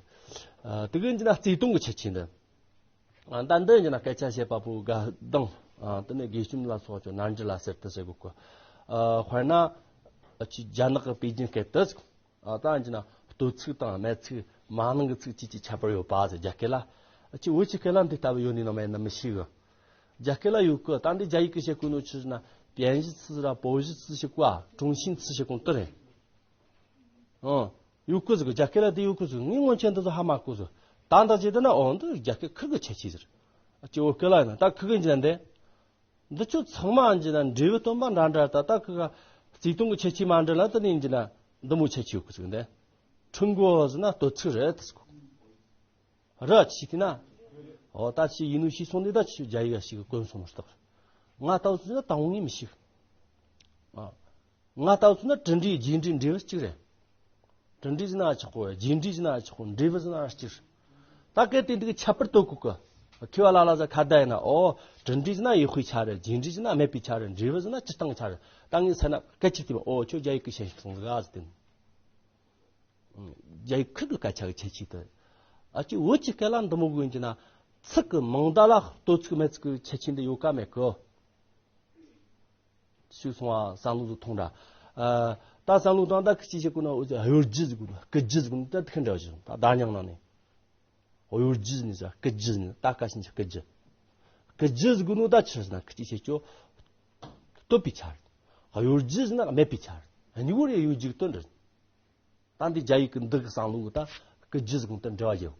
ཨ་དེ་གི་འདི་ན་བརྩེ་དུང་གི་ཁྱད་ཆོས་འདི། ཨ་ད་འདི་འདི་ན་སྐད་ཆ་བཤད་པ་པོ་དགའ་སྡང་། ཨ་དེ་ནས་དགེ་ཞུམ་ལ་སོགས་ཀྱི་རྣམ་འགྱུར་ལ་ཟེར་དུ་ཟེར་གི་གོ། ཨ་དཔེར་ན། ཨ་ཅི་རྒྱ་ནག་གི་པེ་ཅིན་སྐད་དུ། ཨ་ད་འདི་ན་ལྟོ་ཚིགས་དང་སྨད་ཚིགས་མ་ནིང་གི་ཚིགས་བཅས་ཀྱི་ཁྱད་པར་ཡོད་པ་ཟེར་རྒྱ་སྐད་ལ། ཨ་ཅི་བོད་ཀྱི་སྐད་ལ་འདི་ལྟ་བུ་ཡོད་ནི་ནམ་མེད་ན་མི་ཤེས་གི། རྒྱ་སྐད་ལ་ཡོད་གི། ད་འདི་རྒྱ་ཡིག་གི་བཤད་གོ་ནོ་ཆི་ཟེར་ན་པེན་ཞི་ཚི་ཟེར་ར་པོ་ཞི་ཚི་བཤད་གོ་ཨ་ཀྲུང་ཤིན་ཚི་བཤད་གོ་ནོ་དེ་རེད། ཨང་། ཡོད་གི་ཟེར་གི། རྒྱ་སྐད་ལ་དེ་ཡོད་གི་ཟེར། ངས་སྔོན་ཆད་འདི་ཚོ་ཧ་མ་གོ་ཟེར། ད་འདི་བྱས་དུས་ན་ཨོ་འདི་རྒྱ་སྐད་ཁིར་གི་ཁྱད་ཆོས་ཟེར། ཨ་ཅི་བོད་སྐད་ལ་ཡིན་ན་ད་ཁིར་གི་འཇལ་འདི། འདི་ཚོ་ཚང་མ་འཇི་ན་འབྲས་བུ་སྟོན་པ་འདྲ་འདྲ་ད་ལྟ་ཁི་ག་བརྩེ་དུང་གི་ཁྱད་ཆོས་མ་འདྲ་ལ་དེ་ནས་འཇི་ན་འདི་མོ་ཁྱད་ཆོས་ཡོད་གི་ཟེར་གི་འདི། ཁྲུང་གོ་ཟེར་ན་ལྟོ་ཚིགས་རེད་ཟེར་གོ། ར་ཆི་དེ་ན། འོ་ད་ཆི་ཡིན་ནོ་ཤེས་སོང་ནི་ད་ཆི་རྒྱ་ཡིག་ཤིག་གི་གོན་སོང་ནོ་ལྟ། ང་ལྟ་བུ་ཚོ་ན་དང་བོ་ངས་མི་ཤེས། ཨ། ང་ལྟ་བུ་ཚོ་ན་གྲུབ་འབྲས་རྗེས་འབྲས་འབྲས་བུ་གཅིག་རེད། གྲུབ་འབྲས་ཟེར་ན་ཆོག་གོ། རྗེས་འབྲས་ཟེར་ན་ཆོག་གོ། འབྲས་བུ་ཟེར་ན་གཅིག་རེད། ད་གལ་ཏེ་འདི་གི་ཁྱད་པར་དོ་གོ་གི། མཁས་པ་ལ་ལ་ཟ་ཁ་བརྡ་ཡིན་ན་ཨོ། གྲུབ་འབྲས་ཟེར་ན་ཡོད་པའི་ཆ་རེད། རྗེས་འབྲས་ཟེར་ན་མེད་པའི་ཆ་རེད། འབྲས་བུ་ཟེར་ན་སྤྱིར་བཏང་གི་ཆ་རེད། ད་ངས་ཟེར་ན་སྐད་ཅིག་དེ་མ་ཨོ་ཁྱོད་རྒྱ་ཡིག་གི་ཤེས་སོང་ཟིག་ཨ་ཟེར་དེ། རྒྱ་ཡིག་ཁུར་གི་སྐད་ཆ་གི་ཁྱད་ཆོས་དེ། ཨ་ཅི་བོད་ཀྱི་སྐད་ལ་འདི་མོ་དགོས་ཀྱི་ན། ཚིག་གི་མིང་བརྡ་ལ་ལྟོ་ཚིགས་སྨད་ཚིགས་གི་ཁྱད་ཆོས་འདི་ཡོད་ག་མེད་གི། ཞུས་སོང་བ་བསམ་བློ་ཟིག་ཐོངས་ར། ཨ། ད་བསམ་བློ་བཏང་ད་ཁི་ཅི་བྱེད་དགོས་ན་འོ་ཅི་གཡོ་སྒྱུ་ཟིག་དགོས་ན་སྐུལ་རྒྱུ་ཟིག་དགོས་ན་ད་ཁི་འདྲ་བ་ཞིག་ད་བརྡ་རྙིང་ནང་ནས། གཡོ་སྒྱུ་ཟིག་ནས་ཟ་སྐུལ་རྒྱུ་ཟིག་ནས་ད་ཀ་ཤིན་ཆ་སྐུལ་རྒྱུ། སྐུལ་རྒྱུ་ཟིག་དགོས་ནོ་ད་ཆི་ཟེར་ན་ཁི་ཅི་བྱེད་ཆོ། སྟོད་པའི་ཆ་རེད། གཡོ་སྒྱུ་ཟེར་ན་སྨད་པའི་ཆ་རེད། གཉིས་པོ་རེ་གཡོ་སྒྱུ་གི་དོན་རེད། ད་འདི་རྒྱ་ཡིག་གི་འདི་གི་བསམ་བློ་གི་ད་སྐུལ་རྒྱུ་ཟིག་དང་འབྲེལ་བ་ཡོད།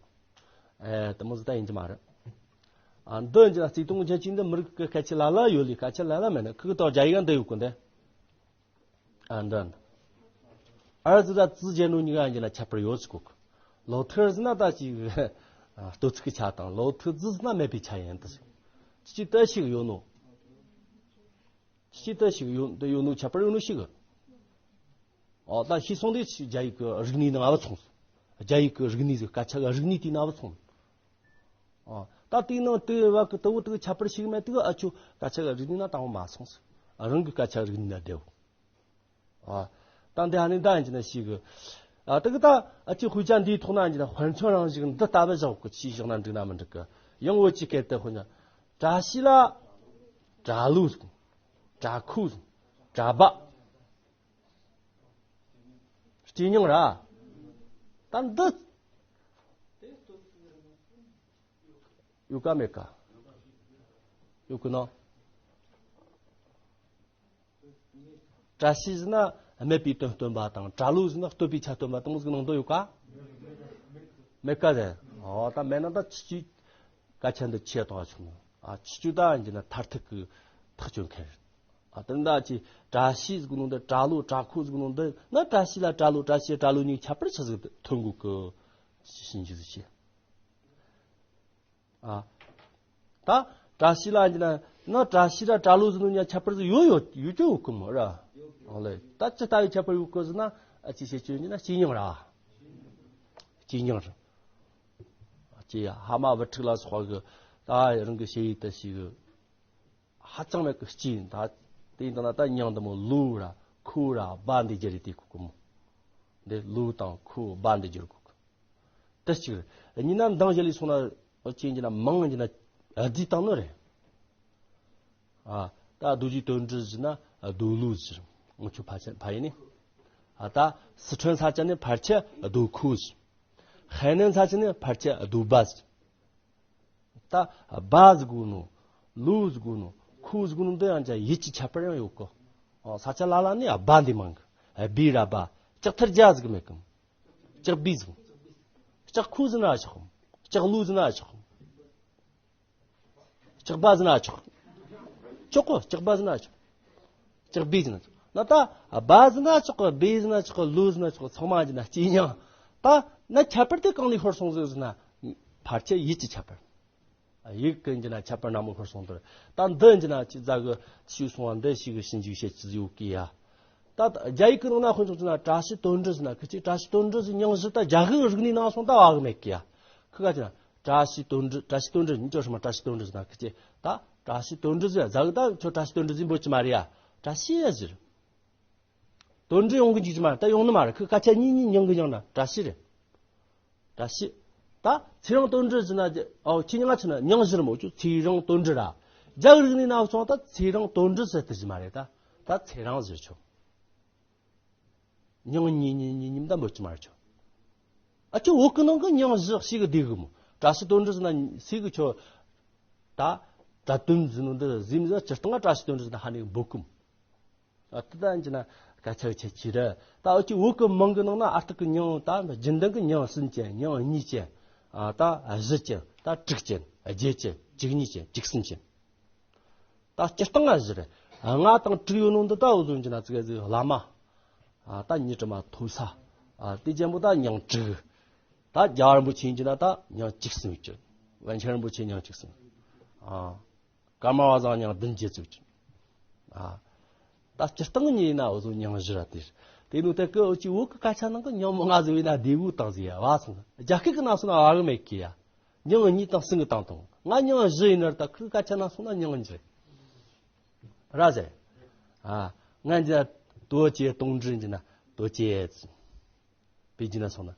ཨེ་དེ་མོ་ཟིག་ད་ཡིན་གྱི་མ་རེད། ཨ་འདི་ཡིན་གྱི་ན་བརྩེ་དུང་གི་ཁྱད་ཆོས་འདི་མི་རིགས་ཀྱི་སྐད་ཆ་ལ་ལ་ཡོད་ལས་སྐད་ཆ་ལ་ལ་མེད་ན་ཁུ་གི་ཏོག་རྒྱ་ཡིག་ག་འདི་ཡོད་གི་འདི། ཨ་འདི་འདི། ཨར་ཙི་ད་ཙི་བྱས་ནོ་གཉིས་ཀ་ཡིན་གྱི་ན་ཁྱད་པར་ཡོད་ཟིག་གོ། ལོ་ཐུར་ཟེར་ན་ད་ཅིག་ལྟོ་ཚིགས་ཀྱི་ཆ་དང་ལོ་ཐུ་ཙི་ཟེར་ན་སྨད་པའི་ཆ་ཡིན་ད་ཟིག་ཅི་ཅི་ད་ཞིག་ཡོད་ནོ། ཅི་ལྟ་ཞིག་ཡོད་འདི་ཡོད་ནོ་ཁྱད་པར་ཡོད་ནོ་ཞིག་ཨོ་ད་ཤི་སོང་དེ་རྒྱ་ཡིག་གི་རིག་གནས་ནང་ང་བ་སོང་། རྒྱ་ཡིག་གི་རིག་གནས་ཟིག་སྐད་ཆ་གི་རིག་གནས་དེ་ནང་བ་སོང་། ཨོ་ད་དེའི་ནང་དེ་བ་གི་དུ་བོ་དེ་གི་ཁྱད་པར་ཞིག་མེད་དེ་གི་ཨ་ཆོ་སྐད་ཆ་གི་རིག་གནས་ནང་དང་བོ་མ་སོང་ཟིག་རང་གི་སྐད་ཆ་གི་རིག་གནས་ན་བསྡད། ཨོ་ད་འདི་ཧ་ནི་ད་ཡིན་གྱི་ན་ཞིག་གི་ཨ་དེ་གི་ད་ཨ་ཆོ་དཔེ་ཆ་འདིའི་ཐོག་ན་ཡིན་གྱི་ན་དཔེ་མཚོན་རང་བཞིན་འདི་ལྟ་བུ་བཞག་གི་ཅི་བཞག་ན་འགྲིག་ན་མི་འགྲིག་གི་ཡང་བོད་ཀྱི་སྐད་དུ་དཔེར་ན་བཀྲ་ཤིས་ལ་བཀྲ་ལོ་ཟེར། བཀྲ་ཁོ་ཟེར། བཀྲ་སྦ། སྐྱེས་སྙིང་ར། ད་འདི། ཡོད་ག་མེད་ག་ཡོད་གི་ན། བཀྲ་ཤིས་ཟེར་ན་སྨད་པའི་དོན་སྟོན་པ་དང་། བཀྲ་ལོ་ཟེར་ན་སྟོད་པའི་ཆ་སྟོན་པ་དང་ཟིག་ནང་དོན་ཡོད་ག་མེད་ག་ཟེར། ཨོ་ད་མེད་ན་ད་ཆི་ཆི་སྐད་ཆ་འདི་ཆེ་བཏང་བ་ཆུང་ནི། ཨ་ཆི་ཆི་ད་ཡིན་གྱི་ན་མཐར་ཐུག་གི་ཐག་གཅོད་མཁན་རེད། ཨ་དེ་འདྲ་ཅི་བཀྲ་ཤིས་ཟེར་གོ་ནོ་འདི། བཀྲ་ལོ་བཀྲ་ཁོ་ཟེར་གོ་ནོ་འདི་ན། བཀྲ་ཤིས་ལ་བཀྲ་ལོ། བཀྲ་ཤིས་བཀྲ་ལོ་གཉིས་ཁྱད་པར་ཆི་ཟིག་ཐོན་གོ་གི་ཕྱིན་ཆི་ཟིག་ཆེ། ཨ་ད་བཀྲ་ཤིས་ལ་ཡིན་ན་ན། བཀྲ་ཤིས་ར་བཀྲ་ལོ་ཟེར་ནོ་གཉིས་ཁྱད་པར་ཟིག་ཡོད་ཡོད་ཡོད་ཀྱི་ཡོད་གི་མོ་ར། ཨོ་ལེ། ད་ཅི་ལྟ་བུའི་ཁྱད་པར་ཡོད་གི་ཟེར་ན། ཨ་ཅི་བྱེད་ཀྱི་ཡིན་ན་སྐྱེས་མྱིང་ར། སྐྱེས་མྱིང་ར། ཅི་ཡ་ཧ་མ་བུ་ཕྲུག་ལ་སོགས་གི་ད་རང་གི་ཞེ་ཡི་ད་ཞིག་གི་ཧ་ཅང་མེད་གི་སྐྱེས་ཡིན། ད་དེ་ཡིན་ད་ན་ད་མྱིང་འདི་མོ་ལོ་ར་ཁོ་ར་བ་འདི་སྦྱར་རེ་དེ་གོ་གི་མོ། འདི་ལོ་དང་ཁོ་བ་འདི་སྦྱར་གོ་གི། དེ་གཅིག་རེད། གཉིས་ན་མདང་ཞལ་ལས་སོང་ན་ཅི་ཡིན་ན་མིང་ཡིན་ན་བསྡུས་བཏང་ནི་རེད། ཨ་ད་རྡོ་རྗེ་དོན་གྲུབ་ཟེར་ན་རྡོ་ལོ་ཟེར། ངོ་ཆོ་ཕ་ཆ་ཕ་ཡིན་ནི། ཨ་ད་སི་ཁྲོན་ས་ཆ་ནི་ཕལ་ཆེར་རྡོ་ཁོ་ཟེར། ཧའེ་ནན་ས་ཆ་ནི་ཕལ་ཆེར་རྡོ་སྦ་ཟེར། ད་སྦ་ཟེར་གོ་ནོ། ལོ་ཟེར་གོ་ནོ། ཁོ་ཟེར་གོ་ནོ་འདི་ཡང་ཅིག་ཡུལ་གྱི་ཁྱད་པར་ཡང་ཡོད་གི། ཨོ་ས་ཆ་ལ་ལ་ནི་སྦ་འདི་མང་གི། སྦི་ར་སྦ། ལྕགས་ཐར་རྒྱ་ཟེར་གི་མེད་གི། ལྕགས་སྦི་ཟེར། ལྕགས་ཁོ་ཟེར་ན་ཆོག་གི། ལྕགས་ལོ་ཟེར་ན་ཆོག་གི། ལྕགས་སྦ་ཟེར་ན་ཆོག་ཆོག་གོ། ལྕགས་སྦ་ཟེར་ན་ཆོག་ལྕགས་སྦི་ཟེར་ན་ཆོག་ན་ད་སྦ་ཟེར་ན་ཆོག་གི། སྦི་ཟེར་ན་ཆོག་གི། ལོ་ཟེར་ན་ཆོག་གི། ཚང་མ་གྱི་ན་སྐྱེས་མྱིང་། ད་ན་ཁྱད་པར་དེ་གང་ལས་ཤོར་སོང་ཟིག་ཟེར་ན། ཕལ་ཆེར་ཡུལ་གྱི་ཁྱད་པར། ཡུལ་ཀུན་གྱི་ན་ཁྱད་པར་ནག་མོ་ཤོར་སོང་དོར། ད་འདི་གྱི་ན་ཅི་ཛ་གི་ཞུས་སོང་བ་འདི་ཞིག་གི་ཕྱིན་ཅི་བཤད་ཅི་ཟིག་ཡོད་ཀི་ཡ། ད་རྒྱ་ཡིག་གི་ནང་ན་དཔེ་འཇོག་ཅི་ན་བཀྲ་ཤིས་དོན་གྲུབ་ཟེར་ན་ཁི་ཅི། བཀྲ་ཤིས་དོན་གྲུབ་ཟེར་མྱིང་བཞི་ད་རྒྱ་གི་རིག་གནས་ནང་སོང་ད་བ་གི་མེད་ཀི་ཡ། ཁི་ག་ཅི་ན་བཀྲ་ཤིས་དོན་གྲུབ། བཀྲ་ཤིས་དོན་གྲུབ་གཉིས་ཆོ་ཧྲི་མ་བཀྲ་ཤིས་དོན་གྲུབ་ཟེར་ན་ཁི་ཅི། ད་བཀྲ་ཤིས་དོན་གྲུབ་ཟེར་ཛ་གི་ད་ཁྱོད་བཀྲ་ཤིས་དོན་གྲུབ་ཟེར་འབོད་ཀྱི་མ་རེད་ཡ། བཀྲ་ཤིས་ཡ་ཟེར། དོན་འགྲུབ་ཡོང་གི་འཇུག་རྒྱུ་མ་རེད། ད་ཡོང་ནི་མ་རེད། ཁི་སྐད་ཆ་གཉིས་གཉིས་མྱིང་གི་མྱིང་ན་བཀྲ་ཤིས་རེད། བཀྲ་ཤིས། ད་ཚེ་རིང་དོན་གྲུབ་ཟེར་ན་ཨོ་ཁྱི་མྱིང་ང་ཆི་ན་མྱིང་བཞི་རེད་མོ། ཁྱོད་ཚེ་རིང་དོན་གྲུབ་ར། རྒྱ་རིག་ནས་ན་སོང་ད་ཚེ་རིང་དོན་གྲུབ་ཟེར་དུ་ཞིག་མ་རེད། ད་ད་ཚེ་རིང་ཟེར་ཆོག་མྱིང་གཉིས་གཉིས་གཉིས་གཉིས་ད་འབོད་ཀྱི་མ་རེད་ཆོག་ཨ་ཁྱོད་བོད་གི་ནང་གི་མྱིང་བཞི་ཞིག་གི་བསྡུས་གི་མོ། བཀྲ་ཤིས་དོན་གྲུབ་ཟེར་ན་སུས་གི་ཁྱོད་ད་བཀྲ་དོན་ཟེར་ནོ་འདི་ཟིན་ཟེར། སྤྱིར་བཏང་བཀྲ་ཤིས་དོན་གྲུབ་ཟེར་ན་ཧ་ནས་འབོད་གི་མོ། ཨ་དེ་ལྟ་ཡིན་ན་སྐད་ཆ་ཁྱད་ཆོས་རེད། ད་འུ་ཅག་བོད་ཀྱི་མིང་གི་ནང་ན་ཨ་རྟག་གི་མྱིང་ད་རྒྱུན་ལྡན་གྱི་མྱིང་གསུམ་ཅན། མྱིང་གཉིས་ཅན། ཨ་ད་བཞི་ཅན། ད་དྲུག་ཅན། བརྒྱད་ཅན། བཅུ་གཉིས་ཅན། བཅུ་གསུམ་ཅན། ད་སྤྱིར་བཏང་ང་བཞི་རེད། ལྔ་དང་དྲུག་ཡོད་ནོ་འདི་ད་འུ་ཟོ་གྱི་ན་ཙི་གེ་ཟིག་བླ་མ། ཨ་ད་ཉི་དྲི་མ་ཐོ་ས། ཨ་དེ་ཅན་པོ་ད་མྱིང་དྲུག་ད་རྒྱལ་བ་རིན་པོ་ཆེ་ཡིན་གྱི་ན་ད་མྱིང་བཅུ་གསུམ་ཡོད་ཀྱི། པཎ་ཆེན་རིན་པོ་ཆེ་མྱིང་བཅུ་གསུམ། ཨ། ཀརྨ་པ་བཟང་མྱིང་བདུན་བརྒྱད་ཙམ་ཅིག་ཨ། ད་སྤྱིར་བཏང་ཉིད་ཡིན་ན་འུ་ཚོ་མྱིང་བཞི་ར་དེ་རེད། དེ་ནོ་དེ་གི་འུ་ཅི་བོད་ཀྱི་སྐད་ཆ་ནང་གི་མྱིང་མང་ང་ཟིག་ཡིན་ན་བདེ་བོ་དང་ཟིག་ཡ་བ་སོང་། རྒྱ་སྐད་ཀྱི་ནང་སོང་ན་བ་གི་མེད་ཀི་ཡ། མྱིང་གཉིས་དང་གསུམ་གི་དང་དང་། ང་མྱིང་བཞི་ཡིན་ནར་ད་ཁི་སྐད་ཆ་ནང་སོང་ན་མྱིང་གཉིས་རེད། ར་ཟེར། ཨ། ང་འདི་ན་དོ་ཅེ་དོན་གྲུབ་འདི་ན་དོ་ཅེ། པེ་ཅིན་ན་སོང་ན།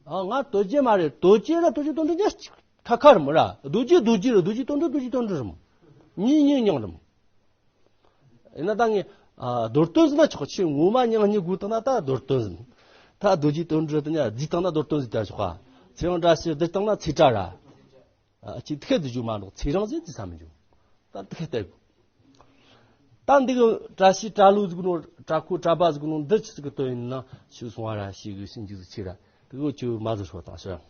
ཨ་ང་དོ་རྗེ་མ་རེད། དོ་རྗེ་ར་དོ་རྗེ་དོན་གྲུབ་གཉིས་ཁ་ཁ་རེད་མོ་ར། རྡོ་རྗེ་རྡོ་རྗེ་རེད། རྡོ་རྗེ་དོན་གྲུབ་རྡོ་རྗེ་དོན་གྲུབ་རེད་མོ། གཉིས་གཉིས་མྱིང་རེད་མོ། ཡིན་ན་ད་ངས་ཨ་རྡོར་དོན་ཟེར་ན་ཆོག་ཆེས་ངོ་མ་མྱིང་གཉིས་དགོས་བཏང་ན་ད་རྡོར་དོན་ཟེར། ད་རྡོ་རྗེ་དོན་གྲུབ་དེ་ཉ་བརྫིས་བཏང་ན་རྡོར་དོན་ཟེར་ད་ཆོག་ག་ཚེ་རིང་བཀྲ་ཤིས་བརྫིས་བཏང་ན་ཚེ་བཀྲ་ར། ཨ་ཅི་ཐད་དུ་བཞུགས་མ་འདུག་ཚེ་རིང་ཟེར་དུས་ས་མི་འཇུག་ད་དེ་ཁ་ལྟ་དགོས། ད་འདི་གི་བཀྲ་ཤིས་བཀྲ་ལོ་ཟེར་གོ་ནོ། བཀྲ་ཁོ་བཀྲ་སྦ་ཟེར་གོ་ནོ་འདི་ཆི་ཟིག་གི་དོན་ཡིན་ན་ཞུ་སོང་བ་ར། ཞིག་གི་ཞིག་འཇུག་ཟིག་ཆེ་ར། དེ་གོ་ཆུ་མ་ཟིག་ཧྲོ་དང་ཤི།